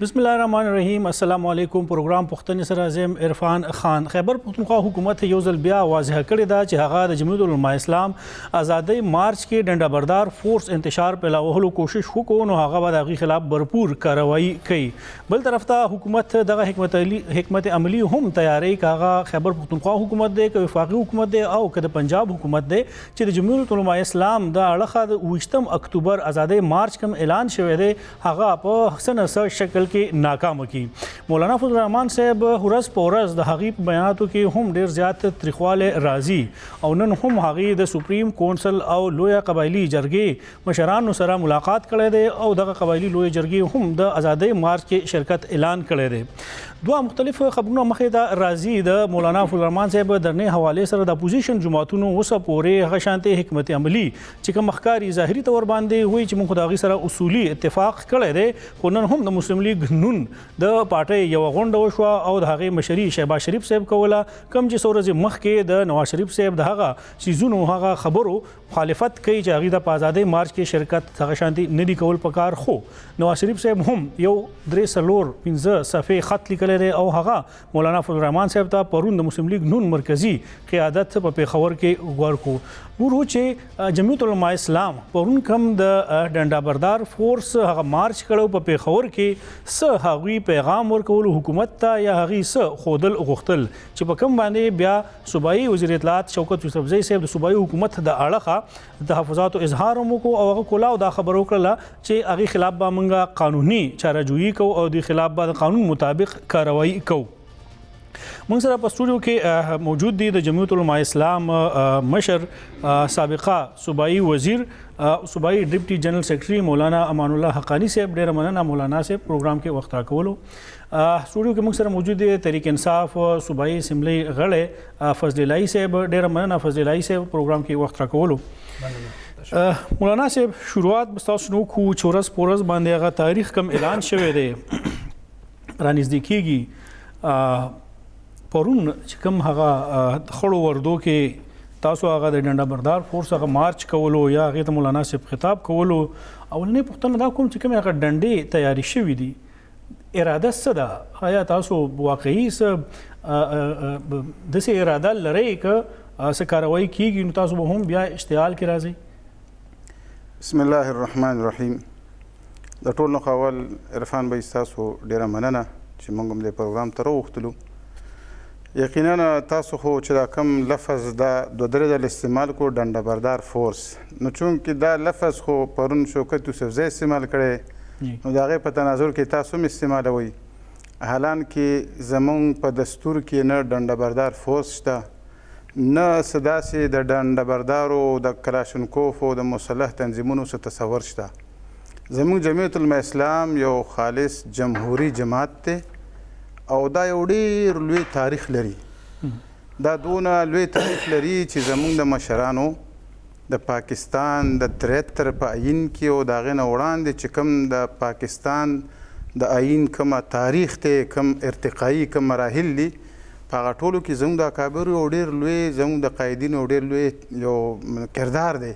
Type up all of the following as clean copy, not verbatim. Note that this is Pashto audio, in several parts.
بسم الله الرحمن الرحیم. السلام علیکم. پروګرام پښتنې سره زم عرفان خان. خیبر پښتونخوا حکومت یو ځل بیا واضح کړې ده چې هغه د جمعیت علماء اسلام ازادۍ مارچ کې ډنډه بردار فورس انتشار پیلاولو کوشش وکړو، نو هغه به د هغې خلاف بھرپور کارروایي کوي. بل طرف ته حکومت دغه حکمت عملی هم تیاری، که هغه خیبر پښتونخوا حکومت دی، که وفاقي حکومت دی او که د پنجاب حکومت دی، چې د جمعیت علماء اسلام د اړخه د 20 اکتوبر ازادۍ مارچ کوم اعلان شوی دی، هغه په څه نه څه شکل کې ناکام کی. مولانا فضل الرحمن صاحب ورځ په ورځ د هغې په بیاناتو کې هم ډیر زیات تریخوالی راځي او نن هم هغې د سپریم کونسل او لویه قبایلی جرګې مشرانو سره ملاقات کړی دی او دغه قبایلی لویه جرګې هم د ازادۍ مارچ کې شرکت اعلان کړی دی. دوه مختلف خبرونه مخې ته راځي. د مولانا فضل الرحمن صاحب درنې حواله سره د اپوزیشن جماعتونو اوسه پورې هغه شانتې حکمت عملی چې کوم ښکاري، ظاهري تور باندې وایي چې موږ د هغې سره اصولي اتفاق کړی دی، خو نن هم د مسلم لیګ نون د پارټۍ یوه غونډه وشوه او د هغې مشري شهباز شریف صاحب کوله، کوم چې څو ورځې مخکې د نواز شریف صاحب د هغه څیزونو، هغه خبرو مخالفت کوي چې هغې د په ازادۍ مارچ کې شرکت هغه شانتي نه دي کول پکار. خو نواز شریف صاحب هم یو درې، څلور، پنځه صفحې خط لیکلی دی او هغه مولانا فضل الرحمن صاحب ته پرون د مسلم لیګ نون مرکزی قیادت په پیښور کې ورکو. ګورو چې جمعیت علماء اسلام پرون کوم د ډنډا بردار فورس هغه مارچ کړو په پیښور کې، څه هغوی پیغام ورکولو حکومت ته یا هغوی څه ښودل غوښتل چې په کوم باندې بیا صوبایي وزیر اطلاعات شوکت یوسفزی صاحب د صوبایي حکومت د اړخه د تحفظاتو اظهار هم وکړو او هغه کولا او دا خبره وکړله چې هغې خلاف به موږ قانوني چارهجویي کوو او دې خلاف به د قانون مطابق کارروایي کوو. موږ سره په سټوډیو کې موجود دي د جمعیت علماء اسلام مشر، سابقه صوبایي وزیر، صوبایي ډیپټي جنرال سیکرټري مولانا امان الله حقانی صاحب. ډیره مننه مولانا صاحب پروګرام کې وخت راکولو. سټوډیو کې موږ سره موجود دي تحریک انصاف صوبایي اسمبلی غړی فضل الهي صاحب. ډیره مننه فضل الهي صاحب پروګرام کې وخت راکولو. مولانا صاحب، شروعات به تاسو نو کو چې ورځ په ورځ باندې هغه تاریخ کم اعلان شوی دی رانږدې کیږي. پرون چې کوم هغه خړو وردو کې تاسو هغه د ډنډه بردار فورس هغه مارچ کولو یا هغې ته مولانا صاحب خطاب کولو، اولنې پوښتنه دا کوم چې کومې هغه ډنډې تیارې شوې دي، اراده څه ده؟ آیا تاسو واقعي څه داسې اراده لرئ که څه کارروایي کیږي نو تاسو به هم بیا اشتعال کې راځئ؟ بسم الله الرحمن الرحیم. د ټول نه اول عرفان بھائی، تاسو ډیره مننه چې موږ هم دې پروګرام ته راوغوښتلو. یقینا تاسو خو چې دا کم لفظ دا دوه درې ځل استعمال کو، ډنډه بردار فورس، نو چونکې دا لفظ خو پرون شوکت یوسفزی استعمال کړی، نو د هغې په تناظر کې تاسو هم استعمالوئ. حالان کې زمونږ په دستور کې نه ډنډه بردار فورس شته، نه څه داسې د ډنډه بردارو، د کلاشنکوف او د مسلح تنظیمونو څه تصور شته. زمونږ جمعیت علماء اسلام یو خالص جمهوري جماعت دی او دا یو ډیر لوی تاریخ لري. دا دونه لوی تاریخ لري چې زمونږ د مشرانو د پاکستان د 73 په آئین کې او د هغې نه وړاندې چې کوم د پاکستان د آئین کومه تاریخ دی، کوم ارتقایي کوم مراحل دي، په هغه ټولو کې زموږ د اکابرو یو ډېر لوی، زموږ د قایدینو یو ډېر لوی یو کردار دی.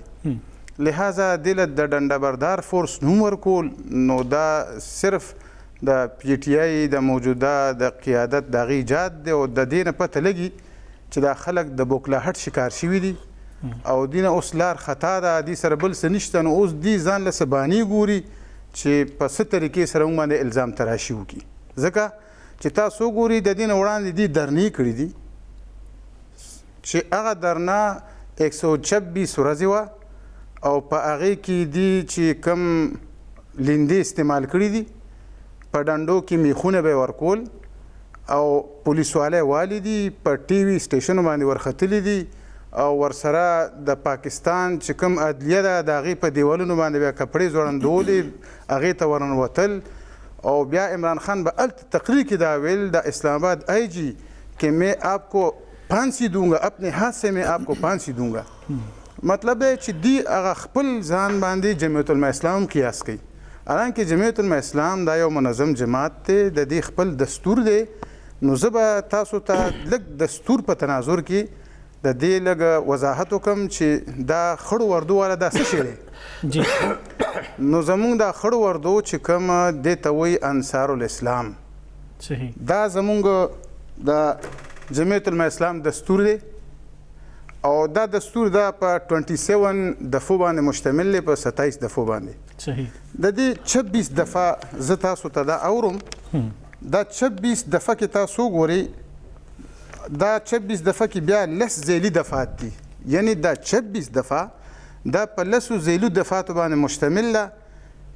لہذا دې له د ډنډه بردار فورس نوم ورکول نو دا صرف د پي ټي آی د موجوده د قیادت د هغې ایجاد دی او د دې نه پته لګي چې دا خلک د بوکلاهټ شکار شوي دي او دینه اوس لار خطا ده، دې سره بل څه نشته. نو اوس دې ځان له څه بهانې ګوري چې په څه طریقې سره موږ باندې الزام تراشي وکړي، ځکه چې تاسو وګورئ د دې نه وړاندې دې درنې کړي دي چې هغه درنه 126 ورځې وه او په هغې کې دي چې کم لیندې استعمال کړي دي، په ډنډو کې میخونه به یې ورکول او پولیسوالی والي دي، په ټي وي سټیشنو باندې ورختلي دي او ورسره د پاکستان چې کوم عدلیه ده د هغې په دیوالونو باندې بیا کپړې ځوړندولې، هغې ته ورنوتل. او بیا عمران خان به هلته تقریر کې دا ویل د اسلام آباد آی جی کې مې آپ کو پانسی دونګا، اپنے ہاتھ سے میں آپ کو پانسی دونګا. مطلب دی چې دی هغه خپل ځان باندې جمعیت علماء اسلام قیاس کوي، حالانکه جمعیت علماء اسلام دا یو منظم جماعت دی، د دې خپل دستور دی. نو زه به تاسو ته لږ دستور په تناظر کې د دې لږ وضاحت وکم چې دا خړ وردو والا دا څه شی دی. جی. نو زمونږ دا خړ وردو چې کوم دې ته وایي انصار الاسلام. صحیح. دا زمونږ د جمعیت علماء اسلام دستور دی او دا دستور دا په 27 دفعو باندې مشتمل دی، په 27 دفعو باندې. صحیح. د دې 26 دفعه زه تاسو ته دا اورم. دا 26 دفعه کې تاسو وګورئ، دا 26 دفعه کې بیا لس ذیلي دفعات دي، یعنی دا 26 دفعه دا په لسو ذیلو دفعاتو باندې مشتمل ده.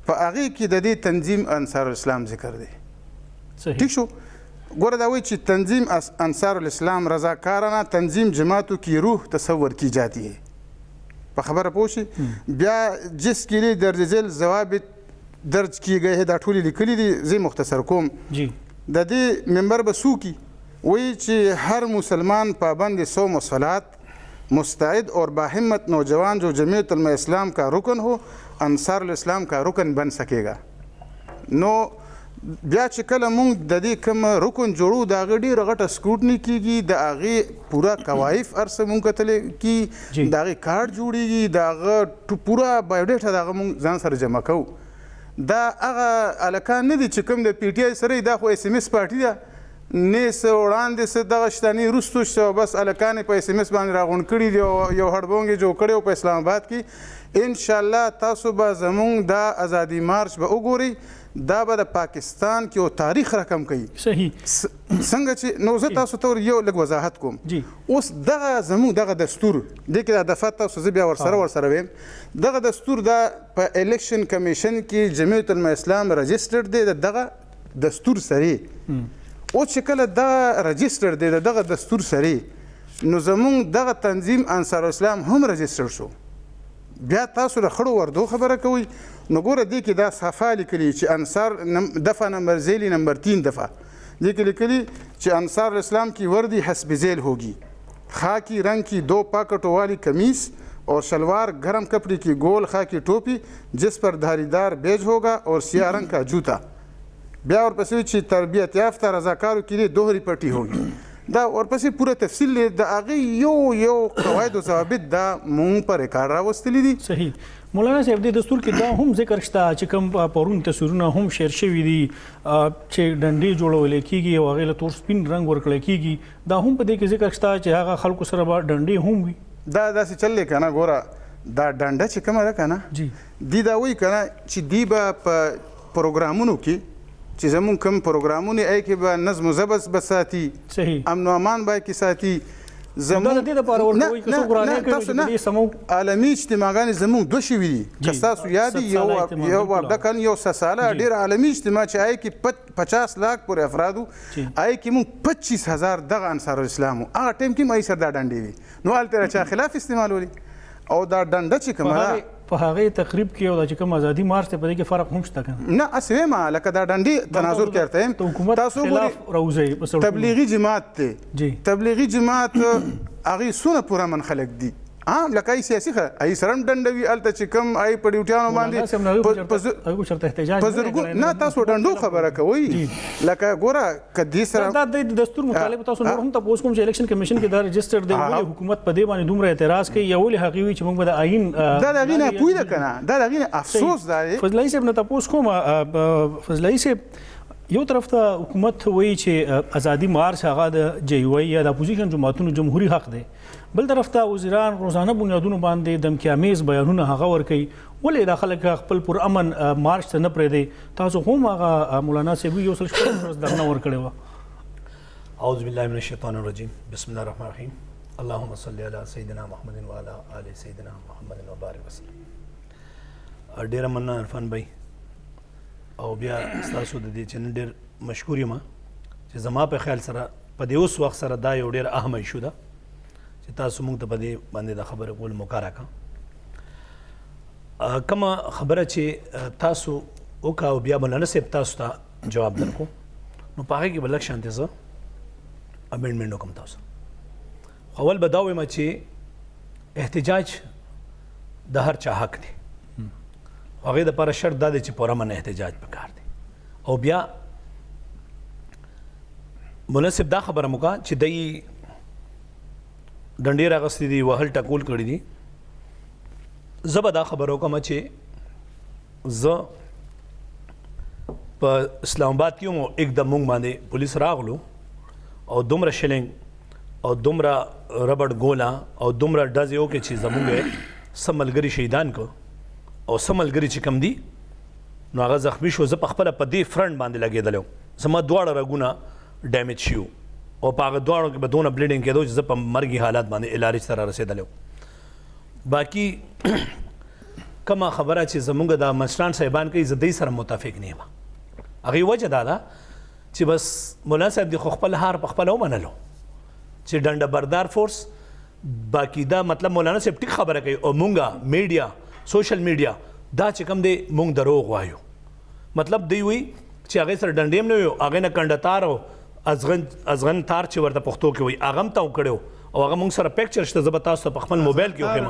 په هغې کې د دې تنظیم انصار الاسلام ذکر دی. صحیح. ټیک شو. ګوره دا وایي چې تنظیم انصار الاسلام رضاکارانه تنظیم جماعتو کی روح تصور کی جاتی ہے. په خبره پوه شي. بیا جس کې لیے درج ذیل ضوابط درج کیے گئے ہیں، دا ټولې لیکلي دي، زه مختصر کوم. جی. د دې ممبر به څوک وي؟ وایي چې هر مسلمان پابند صوم و صلات، مستعد اور باهمت نوجوان جو جمعیت علماء اسلام کا رکن ہو، انصار الاسلام کا رکن بن سکے گا. نو بیا چې کله مونږ د دې کوم رکن جوړو، د هغې ډېره غټه سکروټني کېږي، د هغې پوره کوایف هر څه مونږ کتلی کي، د هغې کارډ جوړېږي، د هغه پوره بایوډیټا د هغه مونږ ځان سره جمع کوو. دا هغه هلکان نه دي چې کوم د پي ټي آی سره، دا خو اس ام اس پارټي ده، نه څه وړاندې څه دغه شته، نه وروستو شته، بس هلکان یې په اس ام اس باندې راغونډ کړي دي او یو هډبونګ یې جوړ کړی و په اسلام آباد کې. انشاءالله تاسو به زمونږ دا ازادي مارچ به وګورئ، دا به د پاکستان کې یو تاریخ رقم کوي. صحیح. څنګه چې نو زه تاسو ته یو لږ وضاحت کوم. جی. اوس دغه زمونږ دغه دستور دې کې دا دفعه تاسو زه بیا ورسره وایم. دغه دستور دا په الیکشن کمیشن کې جمعیت علماء اسلام رجسټرډ دی د دغه دستور سره. اوس چې کله دا رجسټر دی د دغه دستور سره، نو زمونږ دغه تنظیم انصار الاسلام هم رجسټر شو. بیا تاسو د خړو وردو خبره کوئ، نو ګوره دې کې دا صفحه لیکلي چې انصار دفعه نمبر ذیلي نمبر 3 دفعه دې کې لیکلي چې انصار الاسلام کی وردی حسب ذیل ہوگی، خاکی رنگ کی 2 پاکټو والی کمیس اور شلوار، گرم کپڑے کی گول خاکی ٹوپی جس پر دھاری دار بیج ہوگا اور سیاہ رنگ کا جوتا. بیا ورپسې چې تربیت یافته رضاکارو کې دې دوهري پټي ہوگی. دا ورپسې پوره تفصیل دی، د هغې یو یو قواعد او ضوابط دا مونږ په ریکارډ راوستلي دي. صحیح. مولانا صاحب دې دستور کې دا هم ذکر شته چې کوم پرون تصویرونه هم شیر شوي دي چې ډنډې جوړول کېږي او هغې له تور سپین رنګ ورکړل کېږي، دا هم په دې کې ذکر شته چې هغه خلکو سره به ډنډې هم وي. دا داسې چل دی که نه، ګوره دا ډنډه چې کومه ده که نه، جی، دی دا وایي که نه چې دی به په پروګرامونو کې چې زمونږ کوم پروګرامونه ای کې به نظم و ضبط به ساتي، امن و امان به کې ساتي. زمونږ د دې لپاره ورکوي که څوک ورانه کوي تاسو نه عالمي اجتماعګانې زمونږ دوه شوي دي، که ستاسو یاد وي، یو وردکن یو سساله، ډېر عالمي اجتماع چې هغې کې 50 لاک پورې افراد وو، هغې کې مونږ 25,000 دغه انصار الاسلام وو. هغه ټایم کې هم هغې سره دا ډنډې وي، نو هلته د چا خلاف استعمالولې. او دا ډنډه چې کومه ده په هغې تقریب کې او دا چې کوم ازادي مارچ دی په دې کې فرق هم شته که نه؟ نه، هسې وایم لکه دا ډنډې تناظر کې ورته یم. د حکومت خلاف راوځئ په سړکونو. تبلیغي جماعت دی، تبلیغي جماعت هغې څونه پرامن خلک دي، عام لکه ای سیاسي خلک هغې سره هم ډنډه وي. هلته چې کوم هغې په ډیوټیانو باندې په زرګونو نه، تاسو ډنډو خبره کوئ. لکه ګوره که دې سره دا د دستور مطالب تاسو نور هم تپوس کوم چې الیکشن کمیشن کې دا رجسټر دی، ولې حکومت په دې باندې دومره اعتراض کوي یا ولې هغې وایي چې موږ به د آیین دا د هغې نه پوه ده که نه، دا د هغې نه افسوس دا دی. فضلایي صاحب نه تپوس کوم. فضلایي صاحب، یو طرف ته حکومت وایي چې ازادي مارچ هغه د جی یو یا د اپوزیشن جماعتونو جمهوري حق دی، بل طرف ته وزیران روزانه بنیادونو باندې دمکي امیز بیانونه هغه ورکوي، ولې دا خلک خپل پر امن مارچ ته نه پرېږدي؟ تاسو هم هغه مولانا صاحب یو سل شپږ ورځ درنه ورکړې وه. اعوذ بالله من الشیطان الرجیم، بسم الله الرحمن الرحیم، اللهم صل علی سیدنا محمد وعلی آل سیدنا محمد وبارک وسلم. ډېره مننه عرفان بھائی، او بیا ستاسو د دې چینل ډېر مشکور یم چې زما په خیال سره په دې اوس وخت سره دا یو ډېر اهمه ایشو ده چې تاسو موږ ته په دې باندې د خبرې کولو موقع راکړه. کومه خبره چې تاسو وکړه او بیا مولانا صاحب تاسو ته جواب درکړو، نو په هغې کې به لږ شانتې زه امنډمنټ وکړم تاسو. خو اول به دا ووایم چې احتجاج د هر چا حق دی، خو هغې دپاره شرط دا دی چې پرامن احتجاج پکار دی. او بیا مولانا صاحب دا خبره مو وکړه چې دی ډنډې راغستې دي، وهل ټکول کړي دي. زه به دا خبره وکړم چې زه په اسلام آباد کې وم، एकदम مونږ باندې پولیس راغلو او دومره شلینګ او دومره ربړ ګولا او دومره ډزې وکړې چې زمونږ څه ملګري شهیدان کړو او څه ملګري چې کوم دي نو هغه زخمی شو. زه په خپله په دې فرنټ باندې لګېدلی وم، زما دواړه رګونه ډیمیج شوي وو او په هغه دواړو کې به دونه بلیډینګ کېدو چې زه په مرګي حالات باندې الارج ته را رسېدلی وم. باقي کومه خبره چې زمونږ د مشران صاحبان کوي زه دوی سره متفق نه یم. هغې وجه دا ده چې بس مولانا صاحب دې خو خپل هار په خپله ومنلو چې ډنډه بردار فورس باقي دا مطلب مولانا صاحب ټیک خبره کوي او مونږه میډیا سوشل میډیا دا چې کوم دی مونږ دروغ وایو. مطلب دی وی چې هغې سره ډنډې هم نه وي، هغې نه کنډه تار او ازغن تار چې ورته پښتو کې وایي هغه هم تاو کړی او هغه مونږ سره پکچر شته، زه به تاسو ته په خپل موبایل کې وښیم.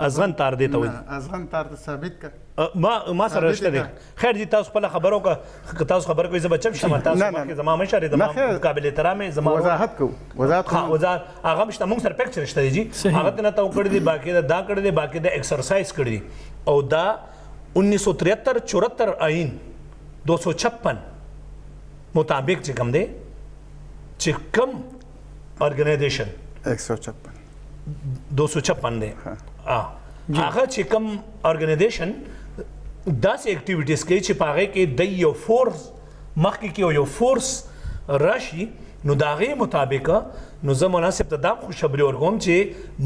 ازغن تار دی ته وایي، ازغن تار ته ثابت کړه. ما سره شته دی. خیر جی تاسو خپله خبره وکړه، که تاسو خبره کوئ زه به چپ شم. تاسو مخکې زما مشر یې، زما قابل احترام یې، زما وضاحت کوو. وضاحت کوو. وضاحت هغه هم شته، مونږ سره پکچر شته دی جی، هغه ته نه تاو کړی دی، باقي دا کړی دی، باقي دا ایکسرسایز کړی دی. او دا 1973 74 آئین 256 مطابق چې کوم دی چې کوم ارګنایزیشن 156 256 دی هغه چې کوم ارګنایزیشن داسې اکټیویټیز کوي چې په هغې کې د یو فورس مخکې کې یو فورس راشي نو د هغې مطابق نو زه مولانا صاحب ته دا هم خوشخبري ورکوم چې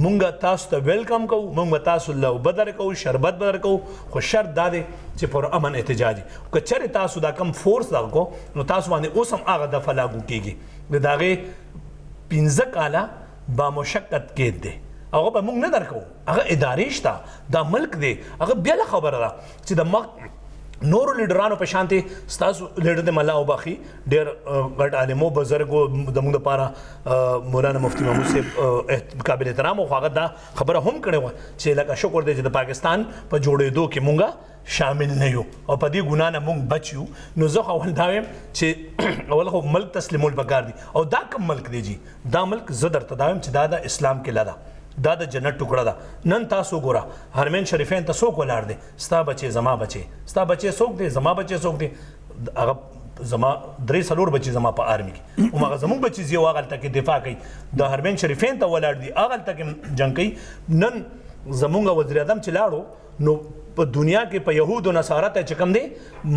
مونږ تاسو ته ویلکم کوو، مونږ به تاسو له اوبه درکوو، شربت به درکوو، خو شرط دا دی چې پر امن احتجاج. که چېرې تاسو دا کم فورس دغه کو نو تاسو باندې اوس هم هغه دفعه لاګو کېږي، د هغې 5 کاله با مشقت قید دی، هغه به مونږ نه درکوو. هغه ادارې شته، دا ملک دی، هغه بېله خبره ده چې د مخ نورو لیډرانو په شانتې ستاسو لیډر دی ملا وبخښي، ډېر غټ عالم و بزرګ و، زموږ دپاره مولانا مفتي محمود صاحب قابل احترام و، خو هغه دا خبره هم کړې وه چې لکه شکر دی چې د پاکستان په جوړېدو کې مونږ شامل نه یو او په دې ګناه نه مونږ بچ یو. نو زه خو اول دا وایم چې اول خو ملک تسلیمول پکار دي. او دا کوم ملک دی جی؟ دا ملک زه درته دا وایم چې دا د اسلام قلعه ده، دا د جنت ټوکړه ده. نن تاسو ګوره حرمین شریفین ته څوک ولاړ دی؟ ستا بچی زما بچی، ستا بچی څوک دی؟ زما بچی څوک دی؟ هغه زما 3-4 بچی زما په آرمي کې هماغه زموږ بچي ځي او هغلته کې دفاع کوي، د حرمین شریفین ته ولاړ دي، هغلته کې جنګ کوي. نن زموږ وزیراعظم چې لاړو نو په دنیا کې په یهودو نصارا ته چې کوم دی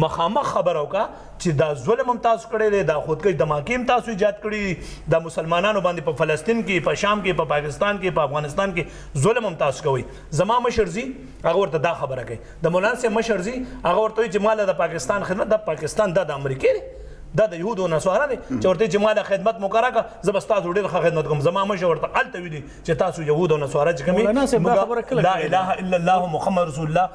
مخامخ خبره وکړه چې دا ظلم هم تاسو کړی دی، دا خودکش دماکې هم تاسو ایجاد کړي دي، دا مسلمانانو باندې په فلسطین کې، په شام کې، په پاکستان کې، په افغانستان کې ظلم هم تاسو کوئ. زما مشر ځي هغه ورته دا خبره کوي، د مولانا صاحب مشر ځي هغه ورته وایي چې ماله د پاکستان خدمت، دا پاکستان دا د امریکې دی، دا د یهودو نصارا دی، چې ورته چې ماله خدمت مقرره کړه زه به ستاسو ډېر ښه خدمت کوم. زما مشر ورته هلته ویلي چې تاسو یهود او نصارا چې کوم لا اله الا الله محمد رسول الله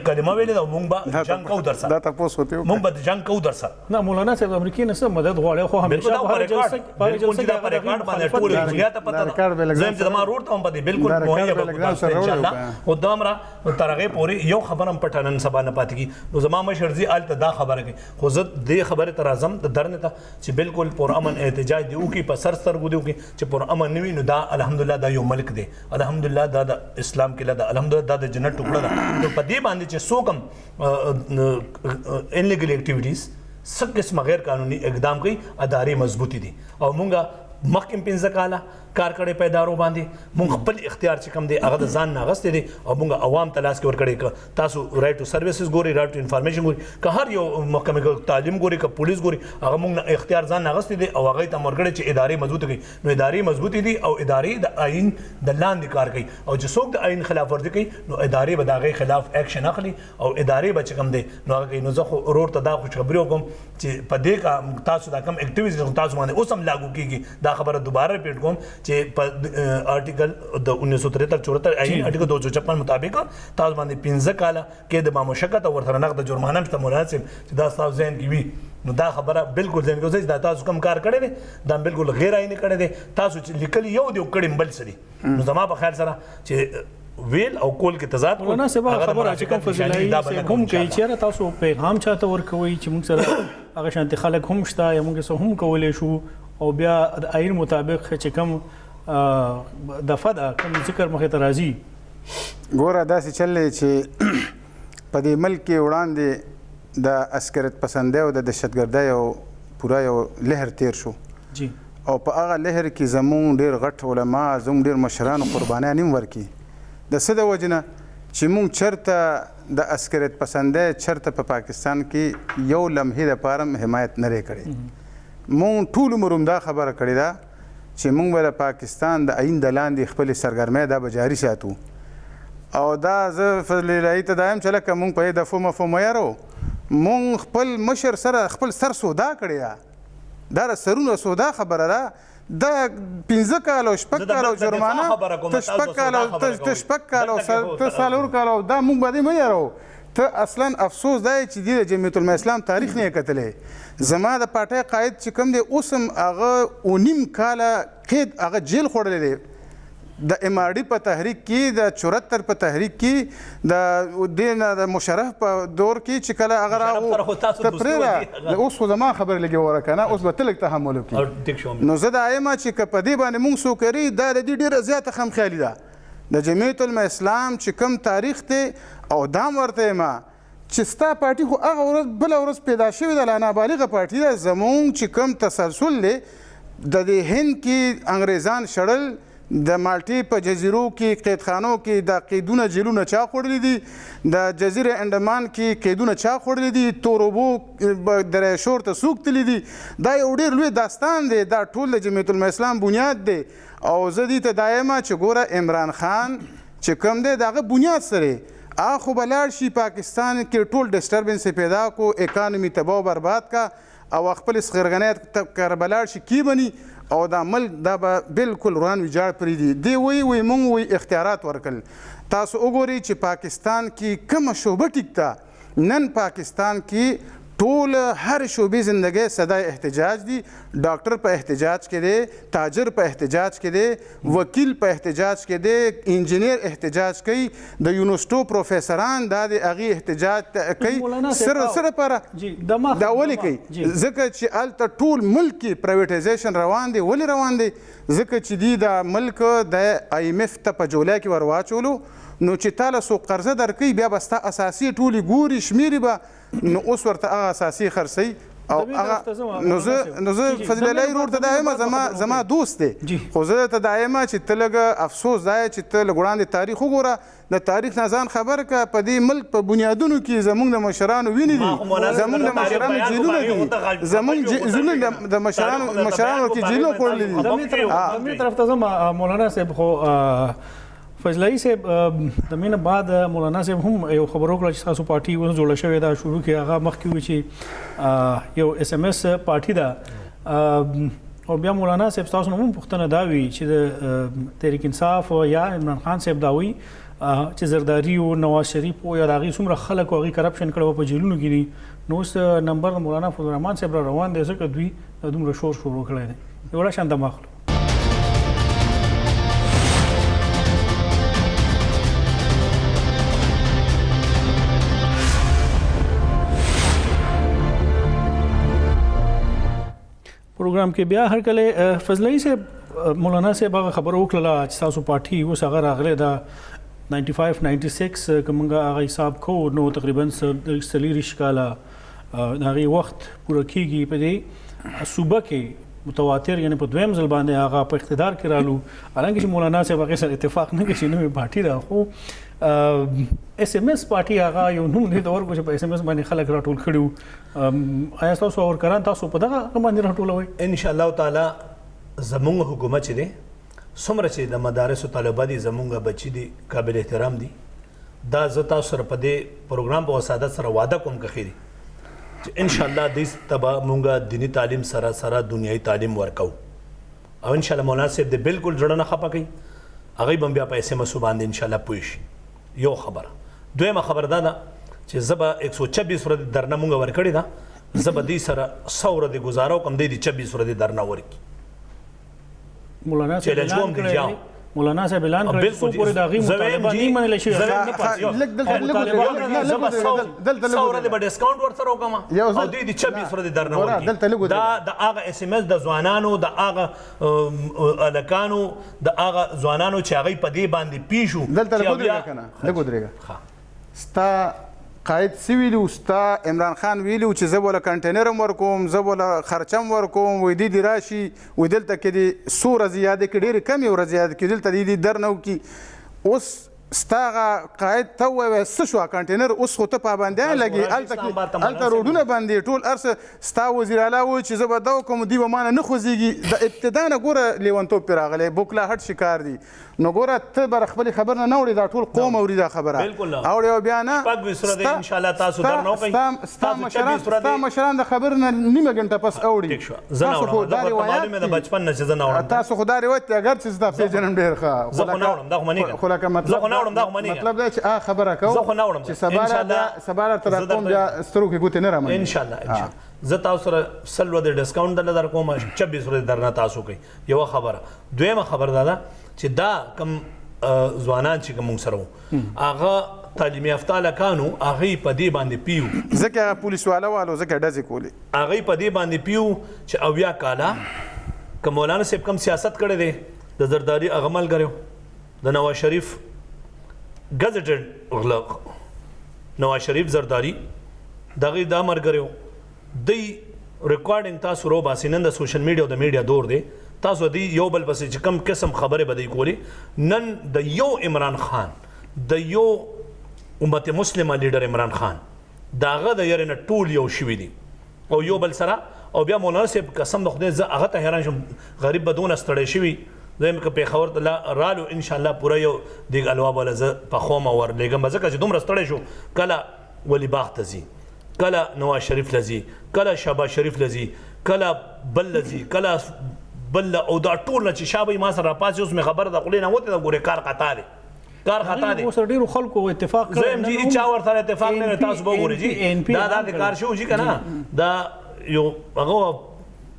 کلمه ویلې ده، مونږ به جنګ کوو در سره، دا تپوس ورته وکړه، مونږ به جنګ کوو در سره. نه مولانا صاحب امریکې نه څه مدد غواړي؟ خو همیشه په جلسه بالکل چې دا په ریکارډ باندې ټول دنیا ته پته ده. زه چې زما ورور ته هم په دې بالکل مهیا به ان شاء الله. خو دومره تر هغې پورې یو خبره هم پټه نن سبا نه پاتې کېږي. نو زما مشر ځي هلته دا خبره کوي، خو زه دې خبرې ته راځم د درنې ته چې بالکل پر امن احتجاج دی وکړي، په سر سترګو دی وکړي چې پر امن نه وي نو دا الحمدلله دا یو ملک دی، الحمدلله دا د اسلام قلعه ده، الحمدلله دا د جنت ټوکړه ده. نو په دې باندې چې څوک هم انلیګل اکټیویټیز څه قسمه غیر قانوني اقدام کوي، ادارې مضبوطې دي. او مونږ مخکې هم 5 کاله کار کړی په ادارو باندې، مونږ خپل اختیار چې کوم دی هغه د ځان نه اخیستی دی او مونږ عوام ته لاس کې ورکړی. که تاسو رایټ ټو سروسز ګورئ، رایټ ټو انفارمیشن ګورئ، که هر یو محکمې که تعلیم ګورئ، که پولیس ګورئ، هغه مونږ نه اختیار ځان نه اخیستی دی او هغې ته هم ورکړی چې ادارې مضبوطې کړي. نو ادارې مضبوطې دي او ادارې د آئین د لاندې کار کوي، او چې څوک د آئین خلاف ورزي کوي نو ادارې به د هغې خلاف اکشن اخلي او ادارې به چې کوم دی نو هغه کوي. نو زه خو ورور ته دا خوشخبري وکړم چې په دې تاسو دا کوم اکټیویټیز تاسو باندې اوس هم لاګو کېږي، دا خبره دوباره ریپیټ کوم چې په آرټیکل د 1973 74 آئین آرټیکل 256 مطابق تاسو باندې 5 کاله کې د بامشقت او ورسره نقد جرمانه هم شته. مولانا صاحب چې دا ستاسو ذهن کې وي نو دا خبره بالکل ذهن کې اوسئ چې دا تاسو کوم کار کړی دی دا بالکل غیر آئیني کړی دی، تاسو چې لیکلي یو دی او کړي هم بل څه دي. نو زما په خیال سره چې ویل او کول کې تضاد مولانا صاحب هغه د خبره چې کوم منافقت نشاني فضلایي دا به نه صاحب کوم هم کوي انشاءالله. چې یاره تاسو پیغام چاته ورکوئ چې موږ سره هغه شانتې خلک هم شته یا موږ څه هم کولی شو، او بیا د آئین مطابق چې کوم دفعه ده کوم ذکر مخې ته راځي؟ ګوره داسې چل دی چې په دې ملک کې وړاندې د عسکریت پسندۍ او د دهشتګردۍ یو پوره یو لهر تیر شو جی او په هغه لهر کې زمونږ ډیر غټ علما، زمونږ ډیر مشرانو قربانیان هم ورکړي. د څه د وجې نه چې مونږ چرته د عسکریت پسندۍ چرته په پاکستان کې یو لمحې دپاره هم حمایت نه دی کړی. مونږ ټول عمر هم دا خبره کړې ده چې مونږ به د پاکستان د آئین د لاندې خپلې سرګرمۍ دا به جاري ساتو. او دا زه فضل الهي ته دا یم چې لکه مونږ په دې دفعو مفو مه یارو، مونږ خپل مشر سره خپل سر سودا کړې ده. دا د سرونو سودا خبره ده. دا 5 کاله او شپږ کاله او جرمانه، ته شپږ کاله ته شپږ کاله او ته څلور کاله او دا مونږ باندې مه یارو. ته اصلا افسوس دا چې دی د جمعیت علماء اسلام تاریخ نه یې کتلی. زما د پارټۍ قاید چې کوم دی اوس هم هغه 9.5 کاله قید هغه جیل خوړلی دی. د ایم آر ډي په تحریک کې، د 74 په تحریک کې، د دې نه د مشرف په دور کې چې کله هغه راغو ته پرېږده، اوس خو زما خبرې لږې وره که نه اوس به ته لږ تحمل وکړي. نو زه دا یم چې که په دې باندې مونږ څوک لري دا د دې ډېره زیاته خمخیالي ده. د جمعیت علماء اسلام چې کوم تاریخ دی او دا هم ورته یم چې ستا پارټي خو هغه ورځ بله ورځ پیدا شوې ده، لا نابالغه پارټي ده. زمونږ چې کوم تسلسل دی د دې هند کې انګریزان شړل، د مالټې په جزیرو کې قیدخانو کې دا قیدونه جیلونه چا خوړلي دي، د جزیره انډمان کې قیدونه چا خوړلي دي، توروبو دریشور ته څوک تللي دي. دا یو ډېر لوی داستان دی. دا ټول د جمعیت علماء اسلام بنیاد دی. او زه دې ته دا یم چې ګوره عمران خان چې کوم دی د هغه بنیاد سره هغه خو به لاړ شي پاکستان کې ټول ډسټربنس یې پیدا کو، اکانومي تباه و برباد کا او خپلې سخرګنۍ ته کر به لاړ شي کېبني او دا ملک دا به بالکل وران ویجاړ پرېږدي. دی وایي وایي مونږ وایي اختیارات ورکړل. تاسو وګورئ چې پاکستان کې کومه شعبه ټیک ده، نن پاکستان کې ټول هر شعبې زندګۍ صدای احتجاج دي. ډاکټر په احتجاج کې دی، تاجر په احتجاج کې دی، وکیل په احتجاج کې دی، انجنیر احتجاج کوي، د یونیورسټو پروفیسران دا د هغې احتجاج کوي. سره سره لپاره دا ولې کوي؟ ځکه چې هلته ټول ملک کې پرایویټایزیشن روان دی. ولې روان دی؟ ځکه چې دی دا ملک د آی ایم اف ته په جولای کې ور واچولو. نو چې تا له څوک قرضه درکوي بیا به ستا اثاثې ټولې ګوري شمېري به، نو اوس ورته هغه اثاثې خرڅوي. او هغه نو زه فضل الهي ورور ته دا یم، زما دوست دی، خو زه ته دا یم چې ته لږ افسوس دا چې ته لږ وړاندې تاریخ وګوره، د تاریخ نه ځان خبر که. په دې ملک په بنیادونو کې زمونږ د مشرانو وینې دي، زمونږ د مشرانو جیلونه دي، زمونږ د مشرانو کې جیلونه خوړلي دي. د طرف ته ځم مولانا صاحب. خو فضلایي صاحب د مینه بعد مولانا صاحب هم یو خبر وکړه چې تاسو پارټي اوس جوړه شوې ده، شروع کې هغه مخکې وي چې یو اس ام اس پارټي ده. او بیا مولانا صاحب تاسو نه هم پوښتنه دا وي چې د تحریک انصاف یا عمران خان صاحب دا وایي چې زرداري او نواز شریف او یا د هغې څومره خلک او هغې کرپشن کړی و په جیلونو کې دي، نو اوس نمبر د مولانا فضل الرحمن صاحب را روان دی، ځکه دوی دومره شور شروع کړی دی. یو شان دم اخلو. پروګرام کې بیا هر کله فضلایي صاحب مولانا صاحب هغه خبره وکړله چې تاسو پارټي اوس هغه راغلې ده 95 96 که موږ هغه حساب کوو نو تقریبا 24 کاله د هغې وخت پوره کېږي. په دې صوبه کې متواتر یعنی په دویم ځل باندې هغه په اقتدار کې رالو، حالانکه چې مولانا صاحب هغې سره اتفاق نه کوي چې نوې پارټي ده، خو اس ام اس پارټي هغه یو نوم دی ته ورکړو چې په اس ام اس باندې خلک راټول کړي وو. آیا ستاسو ورکران تاسو په دغه باندې راټولوئ؟ ان شاء الله تعالی زمونږ حکومت چې دی څومره چې د مدارسو طالبه دي، زمونږ بچي دي، قابل احترام دي، دا زه تاسو سره په دې پروګرام په وسادت سره وعده کوم که ښه دي چې ان شاء الله دې ته به مونږ دیني تعلیم سره سره دنیایي تعلیم ورکوو. او ان شاء الله مولانا صاحب دې بالکل زړه نه خفه کوي، هغوی به هم بیا په اس ام اس باندې ان شاء الله پوه شي. یو خبره. دویمه خبره دا ده چې زه به 126 ورځې درنه مونږ ورکړې ده، زه به دوی سره 100 ورځې ګزاره وکړم، دوی دې 26 ورځې درنه ورکړي. مولانا صاحب چیلنج کوم دی جاو. مولانا صاحب اعلان کړی څو پورې د هغې مطالبه نه منل شوې. دلته لږ ورځې به ډسکاونټ ورسره وکړم او دوی د 26 ورځې درنه ورکړي. دا د هغه اس ام اس د ځوانانو، د هغه هلکانو، د هغه ځوانانو چې هغوی په دې باندې پیښو. دلته لږ ودرېږه که نه، لږ ودرېږه. ستا قائد څه ویلي وو؟ ستا عمران خان ویلي وو چې زه به له کنټینر هم ورکوم، زه به له خرچه هم ورکوم، وایي دوی دې راشي، وایي دلته کې دې څو ورځې یادې کړي، ډېرې کمې ورځې یادې کړي، دلته دې در نه وکړي. اوس ستا هغه قائد ته ووایه څه شو کنټینر؟ اوس خو ته پابندیان لګې، هلته روډونه بندې، ټول هر څه. ستا وزیر اعلی وایي چې زه به دا وکړم، دوی به ما نه نه خوځېږي. د ابتدا نه ګوره لیونتوب پرې راغلی، بوکلاهټ شکار دي. نو ګوره ته به خپلې خبرې نه نه وړې، دا ټول قوم اوري دا خبره اوړي او بیا نه. ستا مشران د خبرې نه نیمه ګنټه پس اوړي. تاسو خو دا روایت دي، تاسو خو دا روایت دی، اګر چې زه تا پېژنم ډېر ښه، خو لکه مطلب دا چې هغه خبره کوو چې سبا راته دا قوم بیا سترګو کې ګوتې نه رامنډي. انشاءالله انشاءالله زه تاسو سره 100 ورځې ډسکاونټ درله در کوم، 26 ورځې درنه تاسو کوي. یوه خبره. دویمه خبره دا ده چې دا کم ځوانان چې کوم موږ سره وو، هغه تعلیمي یافته هلکانو، هغوی په دې باندې پیو، ځکه هغه پولیس والا والو ځکه ډزې کولې، هغوی په دې باندې پیو چې 70 کاله که مولانا صاحب کم سیاست کړی دی، د زرداري هغه ملګری و، د نواز شریف ګزټډ غله نواز شریف زرداري دغې دا ملګری و. دی ریکارډینګ تاسو روباسئ، نن د سوشل میډیا او د میډیا دور دی، تاسو دی یو بل پسې چې کم قسم خبرې به دی کولې. نن د یو عمران خان، د یو امت مسلمه لیډر عمران خان، د هغه د یارې نه ټول یو شوي دي او یو بل سره. او بیا مولانا صاحب قسم د خدای زه هغه ته حیران شوم، غریب به دونه ستړی شوي. زه یم که پېښور ته رالو انشاءالله پوره یو دیګ الوا به له زه پخوم او ورلېږم، ځکه چې دومره ستړی شو. کله ولي باغ ته ځي، کله نواز شریف له ځي، کله شهباز شریف له ځي، کله بل له ځي، کله بل. او دا ټول نه چې شا به یې ما سره راپاڅي، اوس مې خبره د خولې نه وتې ده، ګورې کار خطا دی، کار خطا دی. اوس ډېرو خلکو اتفاق کړی، زه یم جي هېچا ورسره اتفاق نه دی. تاسو به وګورئ جي دا داسې کار شوی جي که نه، دا یو هغه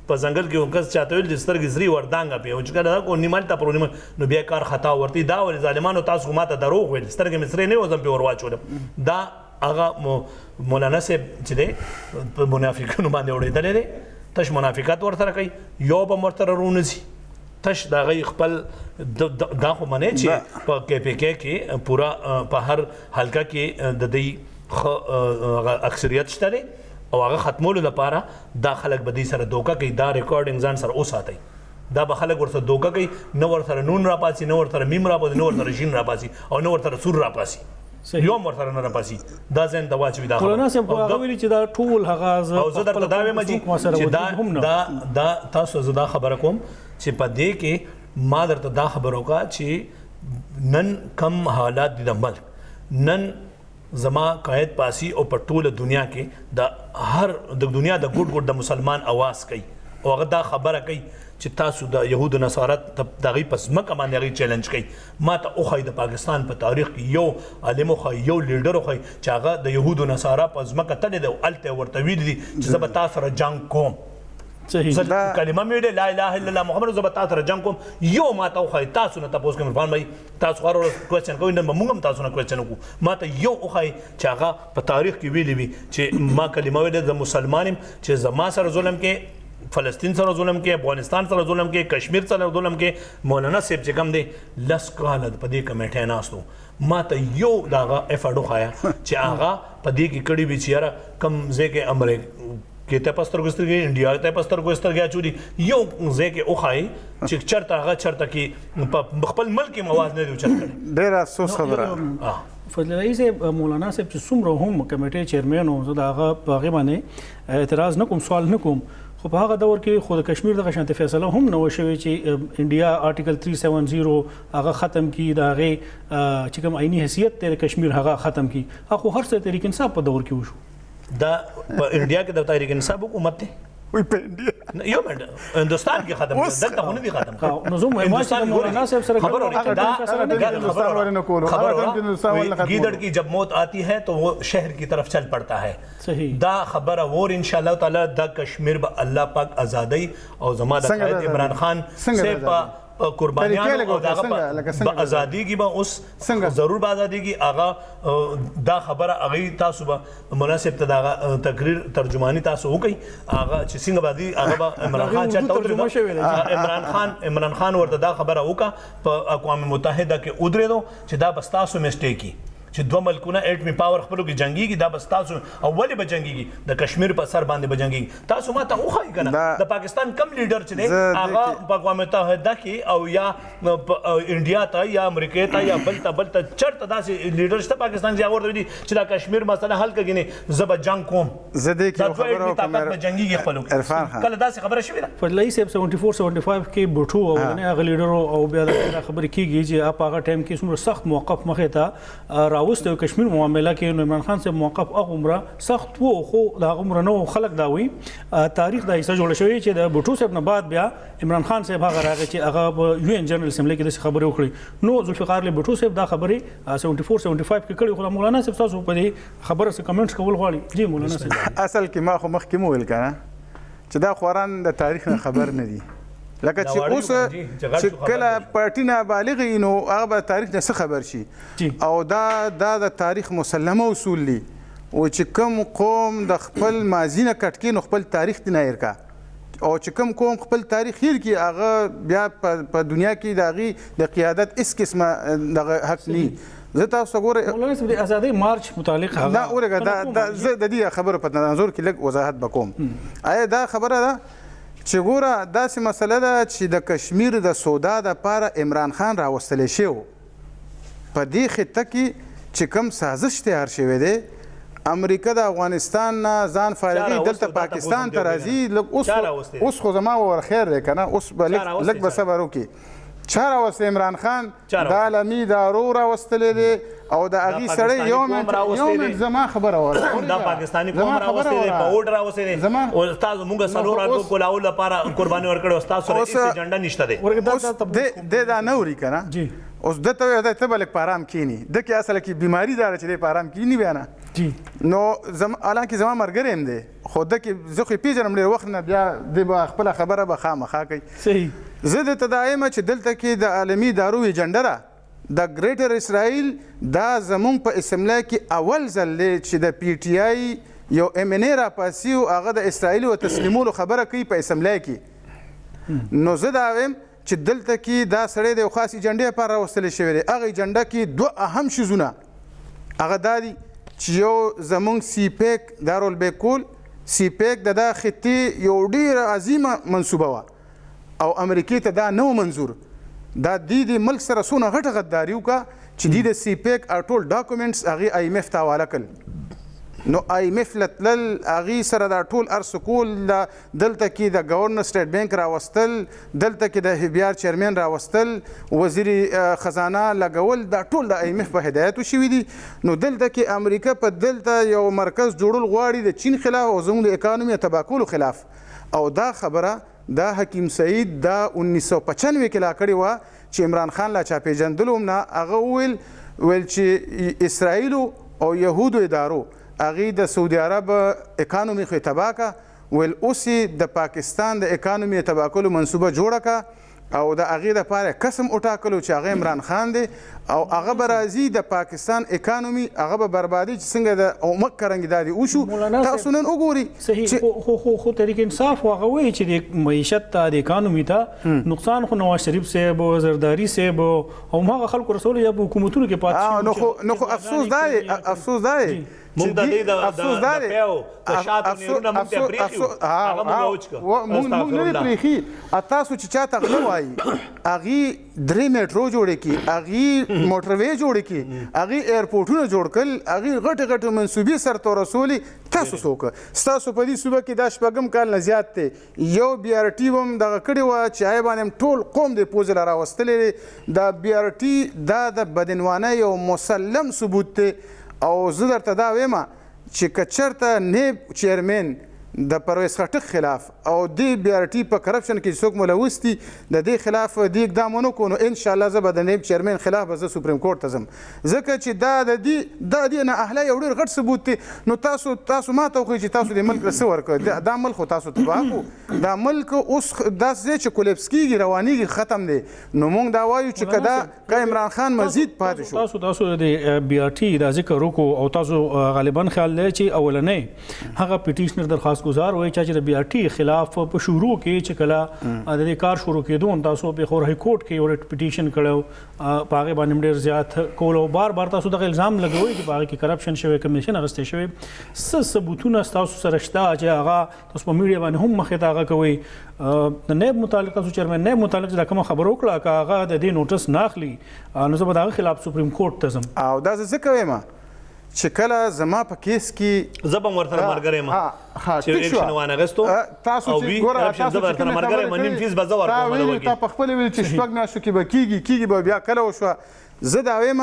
په ځنګل کې یو کس چاته ویل چې سترګې سرې وردانګه پې، او چې کله دا کو نیمل ته پرو نیمل، نو بیا کار خطا ورته. دا ولې ظالمانو تاسو خو ما ته دروغ ویل، سترګې مې سرې نه وې، زه پې ور واچولم. دا هغه مولانا صاحب چې دی په منافقینو باندې اورېدلی دی، تش منافقت ورسره کوي، یو به هم ورسره رونه ځي، تش د هغوی خپل دا خو منې چې په کې پی کې کې پوره په هر حلقه کې د دوی ښه هغه اکثریت شته دی، او هغه ختمولو لپاره دا خلک به دوی سره دوکه کوي. دا ریکارډینګ ځان سره وساتئ، دا به خلک ورسره دوکه کوي، نه ورسره نون راپاڅي، نه ورسره میم راپاڅي، نه ورسره شین راپاڅي، او نه ورسره سور راپاڅي، یو هم ورسره نه راپاڅي. دا ذهن ته واچوي دا خبره. مولانا صاحب خو هغه ویلي چې دا ټول هغه او زه درته دا وایم جي چې دا دا تاسو زه دا خبره کوم چې په دې کې ما درته دا خبره وکړه چې نن کم حالات دي د ملک، نن زما قائد پاسی او په ټوله دنیا کې د هر د دنیا د ګوټ ګوټ د مسلمان اواز کوي، او هغه دا خبره کوي چې تاسو د یهود نصارت د هغوی په ځمکه باندې هغوی چیلنج کوي. ما ته وښایي د پاکستان په تاریخ کې یو عالم وښایي، یو لیډر وښایي چې هغه د یهودو نصارا په ځمکه تللی دی او هلته یې ورته ویلي دي چې زه به تا سره جنګ کوم. زه کلمه مې ویلې لا اله الا الله محمد، زه به تا سره جنګ کوم. یو ما ته وښایي، تاسو نه تپوس کوم عرفان بھائی، تاسو هره ورځ کوېسچن کوئ، نن به موږ هم تاسو نه کوېسچن وکړو. ما ته یو وښایي چې هغه په تاریخ کې ویلي وي چې ما کلمه ویلې، زه مسلمان یم، چې زما سره ظلم کې، فلسطین سره ظلم کې، افغانستان سره ظلم کې، کشمیر سره ظلم کې. مولانا صاحب چې کوم دی 10 کاله په دې کمیټه ناست و، ما ته یو د هغه ایفرټ وښایه چې هغه په دې کې کړي وي چې یاره کوم ځای کې امریکې ته په سترګو سترګې، انډیا ته په سترګو سترګې اچولي، یو ځای کې وښایي چې چېرته هغه چېرته کې په خپل ملک کې اواز نه دی اوچت کړی. ډېره افسوس خبره. فضل الهي صاحب، مولانا صاحب چې څومره هم کمیټې چیرمن و، زه د هغه په هغې باندې اعتراض نه کوم، سوال نه کوم، خو په هغه دور کې خو د کشمیر دغه شانتې فیصله هم نه وه شوې چې انډیا آرټیکل 370 هغه ختم کړي، د هغې چې کوم آئیني حیثیت دی د کشمیر هغه ختم کړي. هغه خو هر څه تحریک انصاف په دور کې وشو. دا په انډیا کې د تحریک انصاف حکومت دی. وای په انډیا یو منټ، هندوستان کې ختم کړ، دلته خو نه دي ختم کړ. نو زه مهم چې مولانا صاحب سره خبر گیدڑ کی جب موت آتی ہے تو وہ شہر کی طرف چل پڑتا ہے. دا خبره ور ان شاء الله تعالی دا کشمیر به الله پاک آزادی او زما د قائد عمران خان سے په په قربانیانو او دغه په ازاديږي به اوس ضرور به ازاديږي. هغه دا خبره هغه تاسو به مناسب ته دا تقریر ترجمانی تاسو وکړئ، هغه چې څنګه باندې هغه به عمران خان چاته عمران خان ورته دا خبره وکړه په اقوام متحده کې ودرېدو چې دا به ستاسو mistake چې دوه ملکونه ایټمي power خپلو کې جنګیږي، دا به ستاسو او ولې به جنګیږي؟ د کشمیر په سر باندې به جنګیږي. تاسو ما ته وښایئ که نه د پاکستان کم لیډر چې دی هغه په اقوام متحده کې او یا انډیا ته یا امریکې ته یا بل ته بل ته چېرته داسې لیډر شته پاکستان چې هغه ورته ویلي چې دا کشمیر مسله حل کړه ګینې زه به جنګ کوم، زه دې کې یو خبره وکړم طاقت به جنګیږي خپلو کې. کله داسې خبره شوې ده؟ فضلي صاحب 74 75 کې بوټو اولنی هغه لیډر او بیا دا خبرې کېږي چې په هغه ټایم کې څومره سخت موقف مخې ته راوستی او کشمیر معامله کې نو عمران خان صاحب موقف هغه عمره سخت وو، خو د هغه عمره نه وو. خلک دا وایي تاریخ دا حصه جوړه شوې چې د بوټو صاحب نه بعد بیا عمران خان صاحب هغه راغی چې هغه په یو این جنرال اسمبلی کې داسې خبرې وکړې. نو ذوالفقار علي بوټو صاحب دا خبرې 74 75 کې کړې. خو مولانا صاحب تاسو په دې خبره څه comments کول غواړي؟ جی مولانا صاحب. اصل کې ما خو مخکې مو ویل که نه چې دا خوران د تاریخ نه خبر نه دي، لکه چې اوس چې کله پارټي نابالغ وي نو هغه به تاریخ نه څه خبر شي. او دا د تاریخ مسلمه اصول دي، او چې کوم قوم د خپل ماضي نه کټ کړي نو خپل تاریخ دې نه هېر کا، او چې کوم قوم خپل تاریخ هېر کړي هغه بیا په دنیا کې د هغې د قیادت هېڅ قسمه دغه حق نه. زه تاسو ته ګورئ مولانا صاحب د ازادۍ مارچ متعلق هغه دا ورګه دا زه د دې خبرو په تناظر کې لږ وضاحت به کوم. آیا دا خبره ده چې ګوره داسې مسله ده چې د کشمیر د سودا دپاره عمران خان راوستلی شوی و، په دې خطه کې چې کوم سازش تیار شوی دی، امریکا د افغانستان نه ځان فارغي دلته پاکستان ته راځي. لږ اوس خو زما ور خیر دی که نه، اوس به لږ به صبر وکړي. چا راوستی؟ عمران خان د عالمي ادارو راوستلی دی او د هغې سړی یو منټ زما خبره وره، دا پاکستاني قوم راوستی دی، په اوډ راوستی دی. استاد موږ څلور اډو کولاو لپاره قرباني ورکړې، استاد سره هېڅ ایجنډا نشته دی. اوس دی دا نه اوري که نه، اوس ده ته وایي ته به لږ په ارام کښېني، ده کې اصله کې بیماري دا ده چې دی په ارام کښېني بیا نه. نو حالانکه زما ملګری هم دی، خو ده کې زه خو یې پېژنم ډېر وخت نه، بیا دی به خپله خبره به خامخا کوي. زه درته دا وایم چې دلته کې د عالمي ادارو ایجنډا ده، د ګریټر اسرائیل دا زمونږ په اسمبلی کې اول ځل دی چې د پي ټي آی یو ایم این ای راپاسي او هغه د اسرائیل او تسلیمولو خبره کوي په اسمبلی کې. نو زه دا وایم چې دلته کې دا سړی د یو خاص ایجنډې لپاره راوستل شوی دی. هغه ایجنډا کې دوه اهم شیزونه هغه دا دي چې یو زمونږ سی پیک دا رول بیک کول، سی پیک د دا خطې یو ډېره عظیمه منصوبه وه او امریکې ته دا نه و منظور. دا دې ملک سره څونه غټه غداري وکړه چې دې د سی پیک ټول documents هغې آی ایم ایف ته حواله کړل. نو آی ایم ایف له تلل هغې سره دا ټول هر څه کول، دلته کې د governor State Bank راوستل، دلته کې د ایف بي آر chairman راوستل، وزیر خزانه لګول، دا ټول د آی ایم ایف په هدایتو شوي دي. نو دلته کې امریکا په دلته یو مرکز جوړول غواړي د چین خلاف او زموږ د اکانومي تباه کولو خلاف. او دا خبره دا حکیم سعید دا 1995 کې لا کړې وه چې عمران خان لا چا پېژندلو هم نه، هغه وویل ویل چې اسرائیلو او یهودو ادارو هغې د سعودي عرب اکانومي خو یې تباه کړه، ویل اوس یې د پاکستان د اکانومي تباه کولو منصوبه جوړه کړه او د هغې دپاره قسم وټاکلو چې هغه عمران خان دی او هغه به راځي د پاکستان اکانومي هغه به بربادي چې څنګه د مکه رنګ دا دې وشو. تاسو نن وګورئ صحیح. خو تحریک انصاف هغه وایي چې د معیشت ته د اکانومي ته نقصان خو نواز شریف صاحب او زرداري صاحب او هماغه خلکو رسولی یا په حکومتونو کې پاتې شوي. نو خو افسوس دا دی، افسوس دا دی موږ د دې د پیو د شاتو نیرونه موږ ته پرېښي وو، هغه موږ وچ کړه. موږ نه دی پرېښي. تاسو چې چاته غله وایي هغې درې میټرو جوړې کړي، هغې موټروی جوړې کړي، هغې ایرپورټونه جوړ کړل، هغې غټې غټې منصوبې سرته ورسولې. تاسو څوک؟ ستاسو په دې صوبه کې دا شپږم کال نه زیات دی، یو بي آر ټي هم دغه کړې وه چې هغې باندې هم ټول قوم دې پوزې له راوستلی دی. دا بي آر ټي دا د بدعنوانۍ یو مسلم ثبوت دی. او زه درته دا وایم چې که چېرته نیب چیرمن د پرویز خټک خلاف او دې بي ار ټي په کرپشن کې چې څوک ملوث دي د دې خلاف دې اقدام ونه کړو، نو ان شاء الله زه به د نیب چیرمن خلاف به زه سپریم کورټ ته ځم، ځکه چې دا د دې دا دې نه اهله یو ډېر غټ ثبوت دی. نو تاسو ما ته وښیئ چې تاسو دې ملک له څه ورکړ؟ دا ملک خو تاسو تباه کړو، دا ملک اوس داسې دی چې کولیپس کېږي، روانېږي، ختم دی. نو موږ دا وایو چې که دا که عمران خان مزید پاتې شو. تاسو د بي ار ټي دا ذکر وکړو او تاسو غالبا خیال دی چې اولنی هغه پټیشنر درخواست گزار وای چې د بي ار ټي خلاف په شروع کې چې کله د دې کار شروع کېدو تاسو په پېښور های کورټ کې یو ریټ پټیشن کړو، په هغې باندې ډېر زیات کول او بار بار تاسو دغه الزام لګوئ چې په هغې کې کرپشن شوی، کمیشن اخیستی شوی. څه ثبوتونه ستاسو سره شته چې هغه تاسو په میډیا باندې هم مخې ته هغه کوئ؟ د نیب متعلق تاسو چیرمن نیب متعلق چې دا کومه خبره وکړه که هغه د دې نوټس نه اخلي نو زه به د هغه خلاف سپریم کورټ ته ځم. او دا زه ځکه وایم چې کله زما په کیس کې زه به هم ورسره ملګری یم چې اکشن وانه غستو تاسو چې ګوره تاسو چې کومې خبرې کړې نیم فیس به زه ورکوم. تا په خپله ویل چې 6 میاشتو کې به کېږي به بیا کله وشوه. زه دا وایم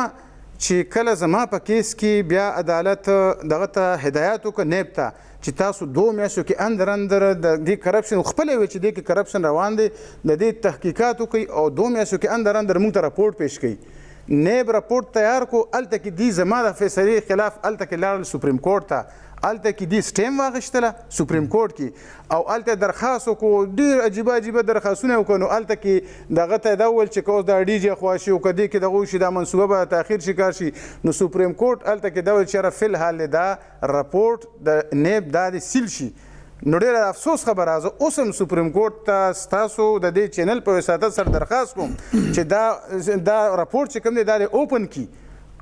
چې کله زما په کیس کې بیا عدالت دغه ته هدایت وکړ نیب ته چې تاسو 2 میاشتو کې اندر اندر د دې کرپشن خپله وی چې دې کې کرپشن روان دی د دې تحقیقات وکړئ او 2 میاشتو کې اندر اندر موږ ته رپورټ پیش کړئ. نیب رپورټ تیار کو، هلته کې دی زما د فیصلې خلاف هلته کې لاړل سپریم کورټ ته، هلته کې دی سټیم واخیستله سپریم کورټ کې او هلته درخواست وکړو، ډېر عجیبه عجیبه درخواستونه یې وکړو. نو هلته کې دغه ته دا وویل چې که اوس دا ډي جي خوا شي او که دې کې دغه وشي دا منصوبه به تاخیر شکار شي. نو سپریم کورټ هلته کې دا وویل چې یاره فی الحال دا رپورټ د نیب دا دې سیل شي. نو ډېره د افسوس خبره، زه اوس هم سپریم کورټ ته ستاسو د دې چینل په وساطت سره درخواست کوم چې دا رپورټ چې کوم دی دا دې اوپن کړي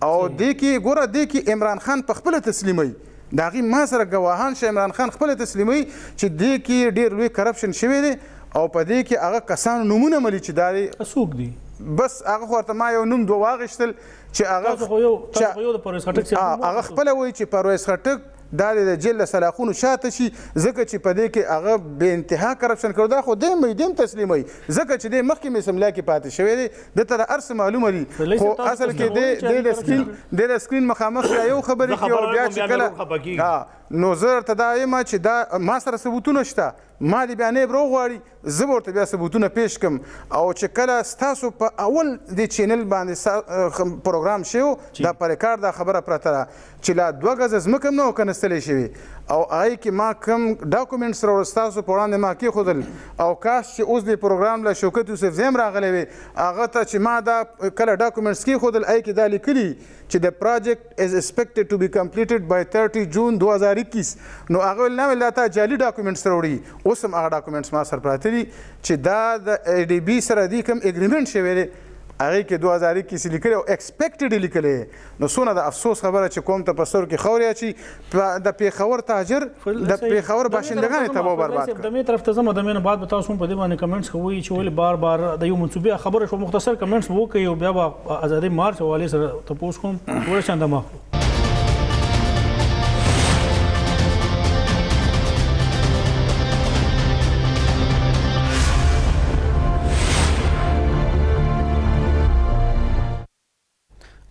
او دې کې ګوره دې کې عمران خان په خپله تسلیموي، د هغې ما سره ګواهان شه، عمران خان خپله تسلیموي چې دې کې ډېر لوی کرپشن شوی دی او په دې کې هغه کسانو نومونه ملي چې دا دی څوک دي. بس هغه خو ورته ما یو نوم دوه واخیستل چې هغه هغه خپله وایي چې پرویز خټک دا د جیل له سلاخونو شاته شي، ځکه چې په دې کې هغه بې انتها کرپشن کړو. دا خو دی هم دی هم تسلیموي ځکه چې دی مخکې مې اسمبلۍ کې پاتې شوی دی، ده ته د هر څه معلومه دي. خو اصل کې دی د سکرین مخامخ بیا یو خبرې کوي او بیا چې کله نو زه درته دا وایم چې دا ما سره ثبوتونه شته، ما دې بیا نیب راوغواړي زه به ورته بیا ثبوتونه پیش کړم. او چې کله ستاسو په اول دې چینل باندې پروګرام شوی دا په ریکارډ دا خبره پرته ده چې لا 2 ګزه ځمکه هم نه وه کنستلی شوې او هغې کې ما کوم ډاکومنټس راوړل ستاسو په وړاندې ما کېښودل او کاش چې اوس دې پروګرام له شوکت یوسفزی هم راغلی وي هغه ته چې ما دا کله ډاکومنټس کېښودل هغې کې دا لیکلي چې the project is expected to be completed by 30 June 2021. نو هغه ویل نه ویل دا تا جعلي ډاکومنټس راوړي. اوس هم هغه ډاکومنټس ما سره پراته دي چې دا د ای ډي بي سره دې کوم اګریمنټ شوی دی هغې کې 2021 لیکلی او ایکسپیکټډ یې لیکلی. نو څونه د افسوس خبره چې قوم ته په سر کې خاورې اچي، د پېښور تاجر د پېښور باشندګان یې تباه برباد کړ. د مې طرف ته ځم، د مې نه بعد به تاسو هم په دې باندې کمنټس کوئ چې ولې بار بار د یو منصوبې خبره شوه، مختصر کمنټس به وکړئ او بیا به ازادۍ مارچ حوالې سره تپوس کوم. وړه چنده ما خورو.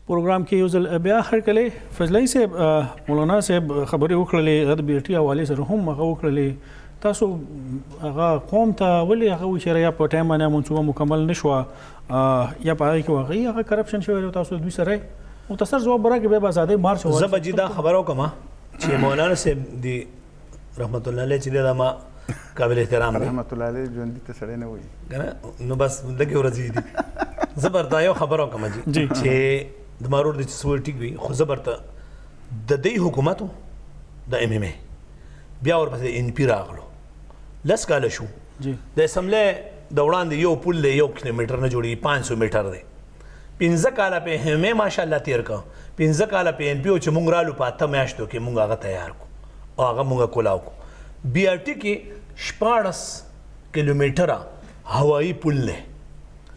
پروګرام کې یو ځل بیا هرکلی فضلي صاحب، مولانا صاحب خبرې وکړلې، هغه د بي ټي حوالې سره هم هغه وکړلې. تاسو هغه قوم ته ولې هغه وایي چې یا په ټایم باندې منصوبه مکمل نه شوه یا په هغې کې واقعي هغه کرپشن شوی دی، تاسو دوی سره مختصر ځواب به راکړئ، بیا به ازادۍ مارچ زه به جي دا خبره وکړم چې مولانا صاحب دی رحمت الله علیه چې دی دا ما قابل احترام دی، رحمت الله علیه ژوندي ته سړی نه وایي که نه، نو بس لږې ورځې دي. زه به ورته یو خبره وکړم جي چې د ما ورور دی چې څه وایي ټیک وي، خو زه به ورته د دې حکومت د ایم ایم ای بیا ورپسې ان پي راغلو 10 کاله شو، د اسمبلۍ د وړاندې یو پل دی 1 کیلومتر نه جوړېږي، 500 میټر دی. 5 کاله په ایم ای ماشاءالله تېر کړ، 5 کاله په ان پي چې مونږ رالو په 8 میاشتو کې مونږ هغه تیار کړو او هغه مونږ کولاو کړو. بي ار ټي کې 16 کیلومتره هوایي پل دی،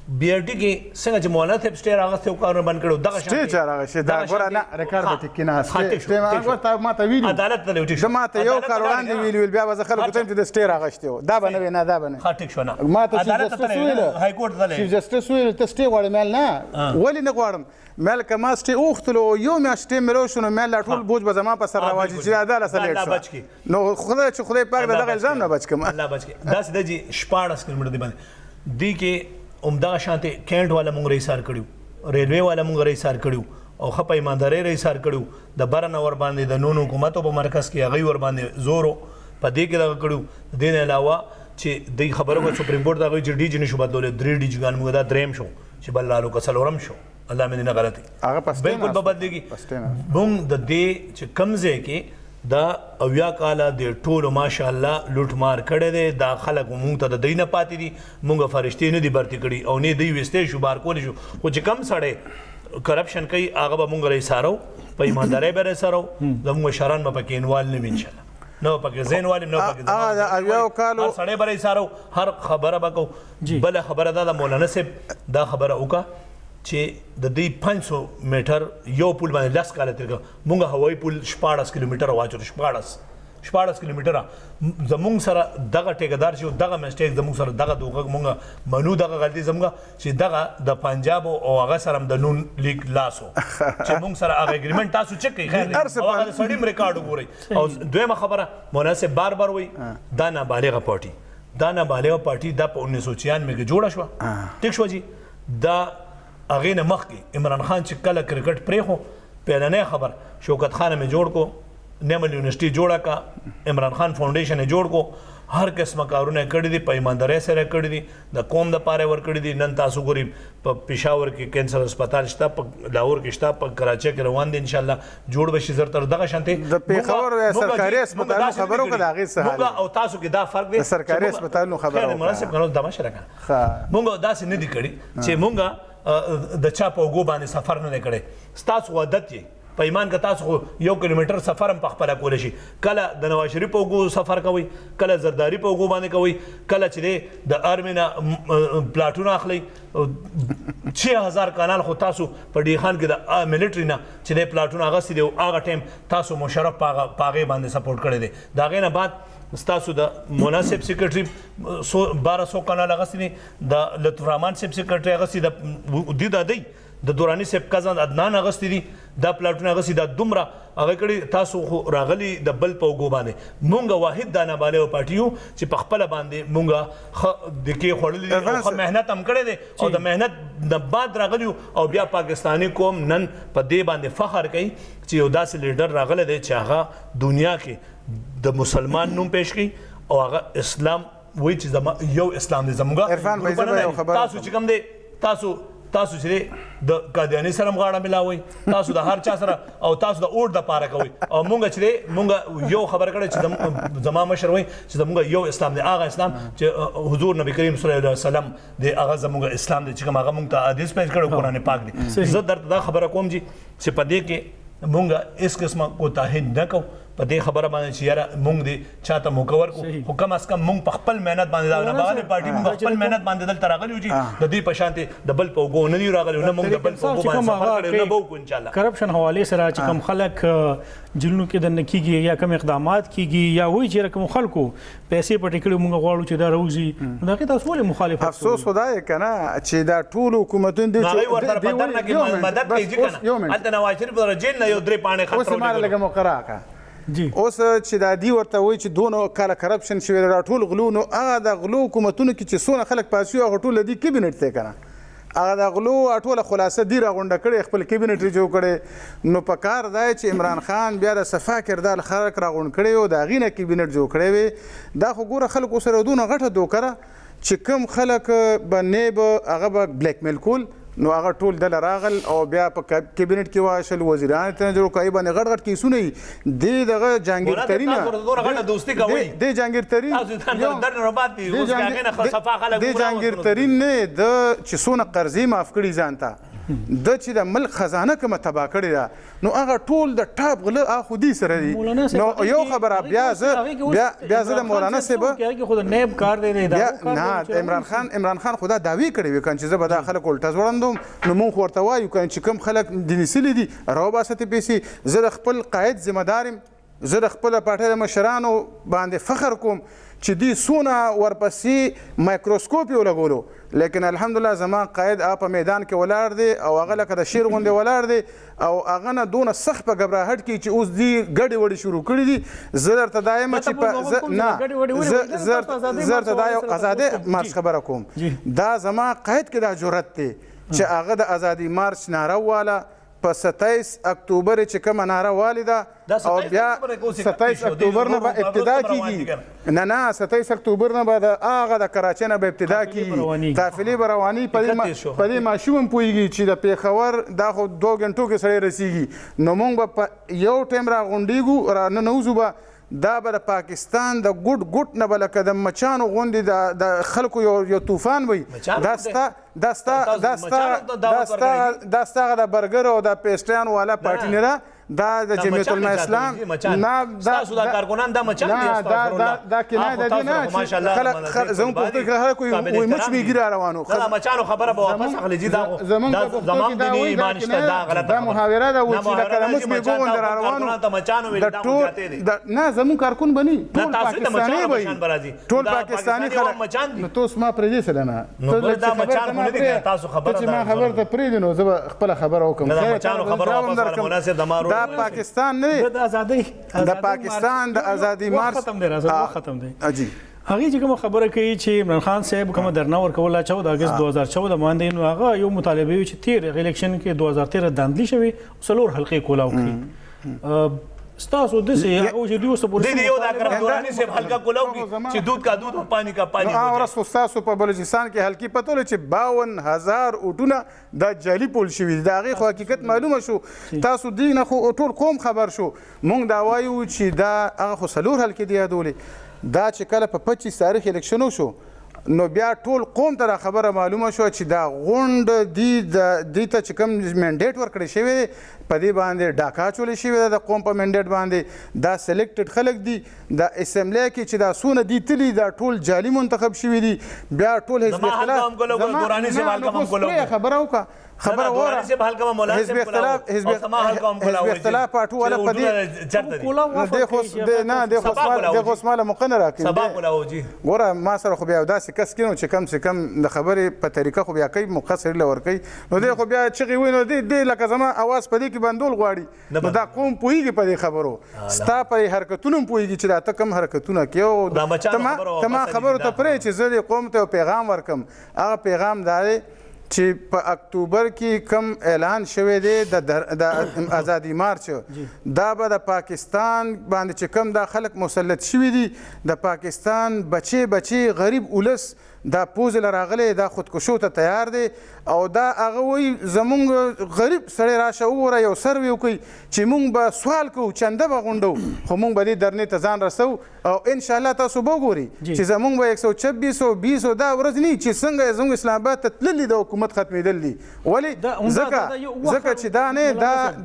بي ار ټي کې څنګه چې مولانا صاحب سټې راغستی او کارونه بند کړو، دغه شان سټې چا راغستی؟ دا ګوره نه، ریکارډ به ټیک نه، سټې ما ګوره تا ما ته ویلي، عدالت ته ټیک زه ما ته یو کال وړاندې ویلي ویل، بیا به زه خلکو ته چې د سټې راغستی و، دا به نه وي، نه دا به نه. ښه ټیک شو، نه ما ته چیف جسټس ویل، های کورټ ته چیف جسټس ویل ته سټې غواړې، مې نه ولې نه غواړم، مې که ما سټې وغوښتلو یو میاشت سټې مې راوشو، نو مې لا ټول بوج به زما په سر راواچي چې عدالت سره لیټ شو، نو خدای چې خدای پاک دغه الزام نه بچ کړم. الله بچ کړي. داسې ده چې 16 کیلومتر دی باندې دې کې همدغه شانتې کینټ والا مونږ رئیسار کړیو، ریلوی والا مونږ رئیسار کړیو، او ښه په ایماندارۍ رئیسار کړیو. د بره نه ورباندې د نون حکومت په مرکز کې هغوی ورباندې زور و، په دې کې دغه کړیو. د دې نه علاوه چې دوی خبره وکړه سپریم کورټ ته، هغوی چې ډي جي نشو بدلولی، 3 ډي جي ګان مونږ دا دریم شو چې بل رالو که څلورم شو، الله مې دې نه غلطي، بالکل به بدلېږي. مونږ د دې چې کوم ځای کې دا 70 کاله د ټولو ماشاءالله لوټ مار کړی دی، دا خلک مونږ ته د دوی نه پاتې دي، مونږ فرشتې نه دي برتې کړي او نه دوی ویستی شو، بار کولی شو. خو چې کم سړی کرپشن کوي هغه به مونږ رئیسارو، په ایماندارۍ به رئیسارو، زموږ مشران به پکې انوال نه وي انشاءالله، نه به پکې زه انوال یم، نه به پکې هر سړی به رئیسارو، هر خبره به کوو. بله خبره دا ده مولانا صاحب دا خبره وکړه چې د دې 500 میټر یو پول باندې 10 کاله تېر کړ، مونږ هوایي پول 16 کیلومتره واچولو، 16 کیلومتره زمونږ سره دغه ټیکهدار چې دغه مسټیک زمونږ سره دغه دوکه مونږ منو، دغه غلطي زمونږ چې دغه د پنجاب او هغه سره هم د نون لیګ لاس و چې مونږ سره هغه اګریمنټ تاسو چک کړئ، خیر دی، او هغه د سړي هم ریکارډ وګورئ. او دویمه خبره مولانا صاحب بار بار وایي دا نابالغه پارټي، دا نابالغه پارټي دا په 1996 کې جوړه شوه، ټیک شوه جي. دا هغې نه مخکې عمران خان چې کله کرکټ پرېښو، پهلنۍ خبر شوکت خان مې جوړ کو، نیمل یونیورسټي جوړه کا، عمران خان فاونډیشن یې جوړ کو، هر قسمه کارونه یې کړي دي، په ایماندارۍ سره یې کړي دي، د قوم دپاره یې ورکړي دي. نن تاسو ګورئ په پېښور کې کینسر هسپتال شته، په لاهور کې شته، په کراچۍ کې روان دي، انشاءالله جوړ به شي زر تر دغه شانتې. د پېښور سرکاري هسپتالونو خبره وکړه، د هغې څه حال مونږ او تاسو کې دا فرق دی، د سرکاري هسپتالونو خبره وکړه. مولانا صاحب که نو دمه شه راکنه، مونږ داسې نه دي کړي چې مونږ د چا په اوږو باندې سفر نه دی کړی. ستاسو عادت یې په ایمان که تاسو خو 1 کیلومتر سفر هم په خپله کولی شي، کله د نواز شریف په اوږو سفر کوئ، کله زرداري په اوږو باندې کوئ، کله چې دی د ارمي نه پلاټونه اخلئ، 6000 کانال خو تاسو په ډي خان کې د ملټري نه چې دی پلاټونه اخیستي دي، او هغه ټایم تاسو مشرف په هغې باندې سپورټ کړی دی. د هغې نه بعد ستاسو د مناسب سیکرټري 1200 کانال اخیستي دي، د لطف الرحمن صاحب سیکرټري اخیستي، د دې د دی د دوراني صاحب کزن عدنان اخیستي دي، دا پلاټونه اخیستي، دا دومره هغه کړي. تاسو خو راغلي د بل په اوږو باندې. مونږ واحد دا نابالغه پارټي یو چې په خپله باندې مونږ ښه دکې خوړلي دي او ښه محنت هم کړی دی، او د محنت نه بعد راغلي یو. او بیا پاکستاني قوم نن په دې باندې فخر کوي چې یو داسې لیډر راغلی دی چې هغه دنیا کې د مسلمان نوم پیش کوي او هغه اسلام وایي چې زما یو اسلام دی. زموږ تاسو چې کوم دی، تاسو چې د قادیاني سره هم غاړه ملاوئ، تاسو د هر چا سره، او تاسو د اوټ دپاره کوئ. او مونږ چې دی، مونږ یو خبره کړې چې زما مشر وایي چې زموږ یو اسلام دی، هغه اسلام چې حضور نبی کریم صلی الله علیه وسلم دی، هغه زموږ اسلام دی چې کوم هغه مونږ ته حدیث پیش کړی، قرآن پاک دی. زه درته دا خبره کوم چې په دې کې مونږ هېڅ قسمه کوتاهي نه کوو په دې خبره باندې چې یاره مونږ دې چاته موقع ورکړو، خو کم از کم مونږ په خپل محنت باندې دا نابالغه پارټي مونږ خپل محنت باندې دلته راغلي یو چې د دې په شان د بل په اوږو نه دي راغلي، نه مونږ د بل په اوږو باندې سفر کړی، نه به وکړو انشاءالله. کرپشن حوالې سره چې کوم خلک جیلونو کې دننه کېږي یا کوم اقدامات کېږي یا وایي چې کوم خلکو پیسې پټې کړي مونږ غواړو چې دا راوځي، نو د هغې تاسو ولې مخالفت کوئ؟ افسوس خو دا یې که نه چې دا ټول حکومتونه دي چې هغوی ورسره په درنه کې مدد کوي چې که نه هلته نواز شریف ورسره جیل نه یو 3 پاڼې خط اوس یې ما له لږه موقع راکړه. اوس چې دا دی ورته وایي چې دونه کاله کرپشن شوی دا ټول غلو، نو هغه د غلو حکومتونو کې چې څونه خلک پاس شوي هغه ټول د دې کیبینټ دی که نه، هغه د غلو ټوله خلاصه دی راغونډه کړې، خپل کیبینټ یې جوړ کړی. نو په کار دی چې عمران خان بیا د صفا کردار خلک راغونډ کړی او د هغې نه کیبینټ جوړ کړی وي. دا خو ګوره خلکو سره دونه غټه دوکه ده چې کوم خلک به نیب هغه به بلیک میل کول، نو هغه ټول دله راغل او بیا په کیبینټ کې واشل، وزیران یې ترې جوړ کړل، هغې باندې غټ غټ کیسونه یي. دې دغه جهانګیر ترین، دې جهانګیر ترین، دې جهانګیر ترین نه د چې څونه قرضې معاف کړي ځان ته، د چې د ملک خزانه کومه تباه کړې ده نو هغه ټول د ټاپ غله هغه خو دي سره دي. نو یو خبره بیا زه بیا بیا زه د مولانا صاحب خو د نیب کار دی، نه عمران خان، عمران خان خو دا دعوی کړې وي کنه چې زه به دا خلک الټه ځوړندوم. نو مونږ خو ورته وایو کنه چې کوم خلک دې نیسلي دي راوباسه ته پیسې. زه د خپل قاید ذمه دار یم، زه د خپل پارټۍ د مشرانو باندې فخر کوم چې دوی څونه ورپسې مایکروسکوپ یې ولګولو، لیکن الحمدلله زما قاید هغه په میدان کې ولاړ دی او هغه لکه د شیر غوندې ولاړ دی او هغه نه دونه سخت په ګبراهټ کې چې اوس دوی ګډې وډې شروع کړي دي. زه درته دا یم چې نه زه درته دا یو ازادۍ مارچ خبره کوم، دا زما قاید کې دا جرأت دی چې هغه د ازادي مارچ ناره وواله په 27 اکتوبر چې کومه ناره والې ده او بیا 27 اکتوبر نه به ابتدا کیږي. نه نه 27 اکتوبر نه به د هغه د کراچۍ نه به ابتدا کیږي، قافلې به رواني. په دې ماشوم هم پوهېږي چې د پېښور دا خو دوه ګنټو کې سړی رسېږي. نو موږ به په یو ټایم را غونډېږو، را ننوځو به، دا به د پاکستان د ګوټ ګوټ نه به لکه د مچانو غوندې د خلکو یو طوفان وي. دا ستا دا ستا دا ستا دا ستا دا ستا د برګر او د پیسټریانو والا پارټي نه ده، دا د جمعیت علماء اسلام نه، ستاسو دا کارکنان دا مچان دي. دا دا کنایه ده دې نه چې زموږ پښتو کې خلک وایي مچ میږي را روانو. دا مچانو خبره به واپس اخلي جی، دا زموږ دیني ایمان شته، دا غلطه دا محاوره ده چې لکه د مچ میږو غوندې را روانو. د ټول نه زموږ کارکن به نه ټول پاکستاني وي، ټول پاکستاني خلک. نو ته اوس ما پرېږدې سره نه، دا مچان خو نه دي، تاسو خبره چې ما خبر ته پرېږدې نو زه به خپله خبره وکړم. دا مچانو خبره واپس اخله مولانا صاحب. دا پاکستان نه د ازادۍ، د پاکستان د ازادي مارچ ختم دی، راځه ختم دی. جی هغه چې کومه خبره کوي چې عمران خان صاحب کومه درنه ورکوله 14 اگست 2014 باندې، نو هغه یو مطالبه وي چې تیر الیکشن کې 2013 داندلي شوی څلور حلقې کولاو کړي. ستاسو داسې هغه چې دوی اوس پورې دې یو دا کرم دوراني صاحب حلقه کولاو کړي چې دود کا دود او پانی کا پانی. نو ورسو ستاسو په بلوچستان کې حلقې پته ولې چې 52,000 ووټونه دا جعلي پول شوي دي، د هغې خو حقیقت معلومه شو. تاسو دې نه خو ټول قوم خبر شو. مونږ دا وایو چې دا هغه خو څلور حلقې دي یادولې، دا چې کله په 25 تاریخ الیکشن وشو نو بیا ټول قوم ته دا خبره معلومه شوه چې دا غونډ دي دې ته چې کوم منډیټ ورکړی شوی دی په دې باندې ډاکه اچولې شوې ده د قوم په منډیټ باندې. دا سلیکټډ خلک دي، دا اسمبلی کې چې دا څونه دي تلي دا ټول جعلي منتخب شوي دي. بیا ټول حزب اختلاف خبره وکړه، خبره وره حزب اختلاف حزب اختلاف پارټو والا په دې نه د خو ماله موقع نه راکوي. ګوره ما سره خو بیا داسې کس کینو چې کم سه کم د خبرې په طریقه خو بیا کوي، موقع سړي له ورکوي. نو دی خو بیا چغې وایي، نو دی لکه زما اواز په دې کې بندول غواړي. نو دا قوم پوهېږي په دې خبرو، ستا په دې حرکتونو هم پوهېږي چې دا ته کوم حرکتونه کوې. او ته ما خبرو ته پرې چې زه دې قوم ته یو پیغام ورکړم. هغه پیغام دا دی چې په اکتوبر کې کم اعلان شوی دی د ازادي مارچ، دا به د پاکستان باندې چې کم دا خلک مسلط شوي دي، د پاکستان بچې بچې غریب ولس دا پوزې له راغلی، دا خودکشو ته تیار دی. او دا هغه وایي زمونږ غریب سړی راشه وګوره یو سروې وکړي چې مونږ به سوال کوو، چنده به غونډو، خو مونږ به دې درنې ته ځان رسوو. او انشاءالله تاسو به وګورئ چې زمونږ به 126 او 20 او دا ورځ نه چې څنګه زمونږ اسلام آباد ته تللي د حکومت ختمېدل دي. ولې؟ ځکه چې دا نه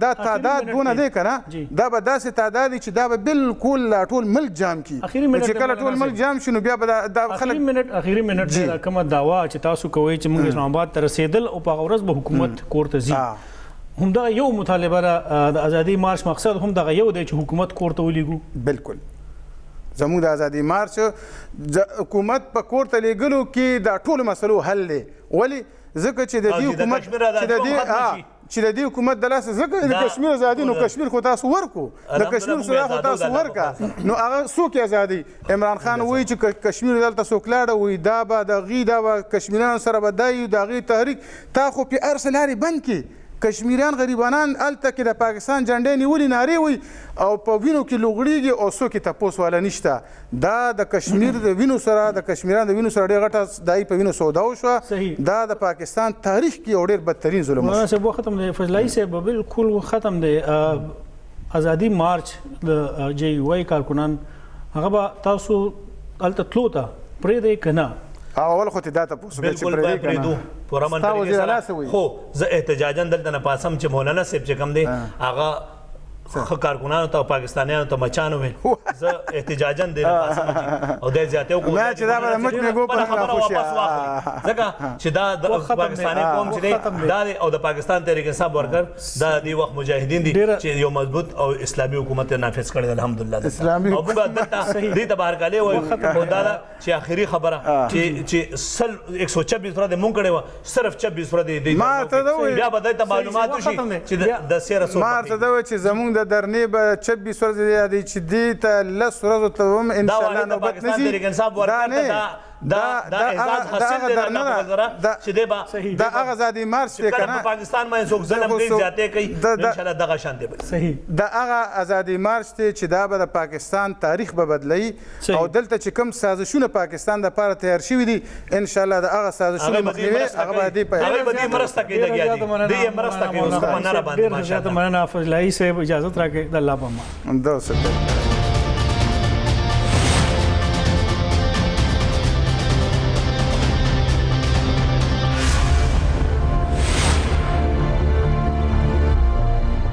دا تعداد دونه دی که نه، دا به داسې تعداد دی چې دا به بالکل ټول ملک جام کړي. چې کله ټول ملک جام شي نو بیا به دا خلک اخري منټ دا کومه دعوا چې تاسو کوئ چې موږ اسلام آباد ته رسېدل او په هغه ورځ به حکومت کور ته ځي، همدغه یو مطالبه ده. د ازادي مارچ مقصد هم دغه یو دی چې حکومت کور ته ولیږو. بالکل زموږ د ازادي مارچ حکومت په کور ته لیږلو کې دا ټولو مسلو حل دی. ولې؟ ځکه چې د دې حکومت چې د دې حکومت د لاسه ځکه د کشمیر ازادي، نو کشمیر خو تاسو ورکو، د کشمیر سره خو تاسو ورکا، نو هغه څوک ازادي؟ عمران خان وایي چې کشمیر دلته څوک لاړه، وایي دا به د هغې دا به کشمیرانو سره به دا یو د هغې تحریک، تا خو پې هر څه لارې بند کړې. کشمیریان غریبانان هلته کې د پاکستان جنډې نیولې نارې وایي او په وینو کې لوغړیږي او څوک یې تپوس والا نشته. دا د کشمیر د وینو سره، د کشمیران د وینو سره ډېر غټه دای په وینو سودا وشوه. دا د پاکستان تاریخ کې یو ډېر بدترین ظلم وشو. مولانا صاحب ختم دی، فضلایي صاحب بالکل ختم دی. ازادي مارچ د جی یو آی کارکنان هغه به تاسو هلته تلو ته پرېږدئ که نه؟ اول خو ته دا تاسو چې پرې پرېدو پرامن طریقې سره. خو زه احتجاجاً دلته نه پاسم چې مولانا صاحب چې کوم دی هغه ښه کارکنانو ته او پاکستانیانو ته مچانو ویل، زه احتجاجاً دی نه پاسم او دی زیاتی وکړو نه چې دا به مچ میګو په خبره واپس واخلي، ځکه چې دا د پاکستاني قوم چې دی دا دی او د پاکستان تحریک انصاف ورکر دا د وخت مجاهدین دي چې یو مضبوط او اسلامي حکومت یې نافذ کړی الحمدلله. او موږ دلته دې ته بهرکالي وایو، خو دا ده چې اخري خبره چې 124 ورځې مونږ کړې وه، صرف 24 ورځې دی بیا به دلته معلومات وشي چې د سیره څو. ما ورته دا وویل چې زمونږ د درنې به 24 ورځې دی چې دې ته 10 ورځو ته هم انشاءالله نوبت نه ځي. دا نه دا دا اعزاز حاصل دی الله په وزره چې دی به دا هغه ازادي مارچ دی کنه، په پاکستان باندې څوک ظلم کوي زیاتې کوي ان شاء الله دغه شان دی. صحیح دا هغه ازادي مارچ دی چې دا به د پاکستان تاریخ به بدلوي او دلته چې کوم سازشونه پاکستان د پاره تیار شوي دي ان شاء الله د هغه سازشونو مخنیوی هغه به دی په هغه به دی مرسته کوي لګیا دي دی مرسته کوي اوس په نره باندې. ماشاءالله مننه فضلای صاحب، اجازه راکړئ د الله په امان. دا څه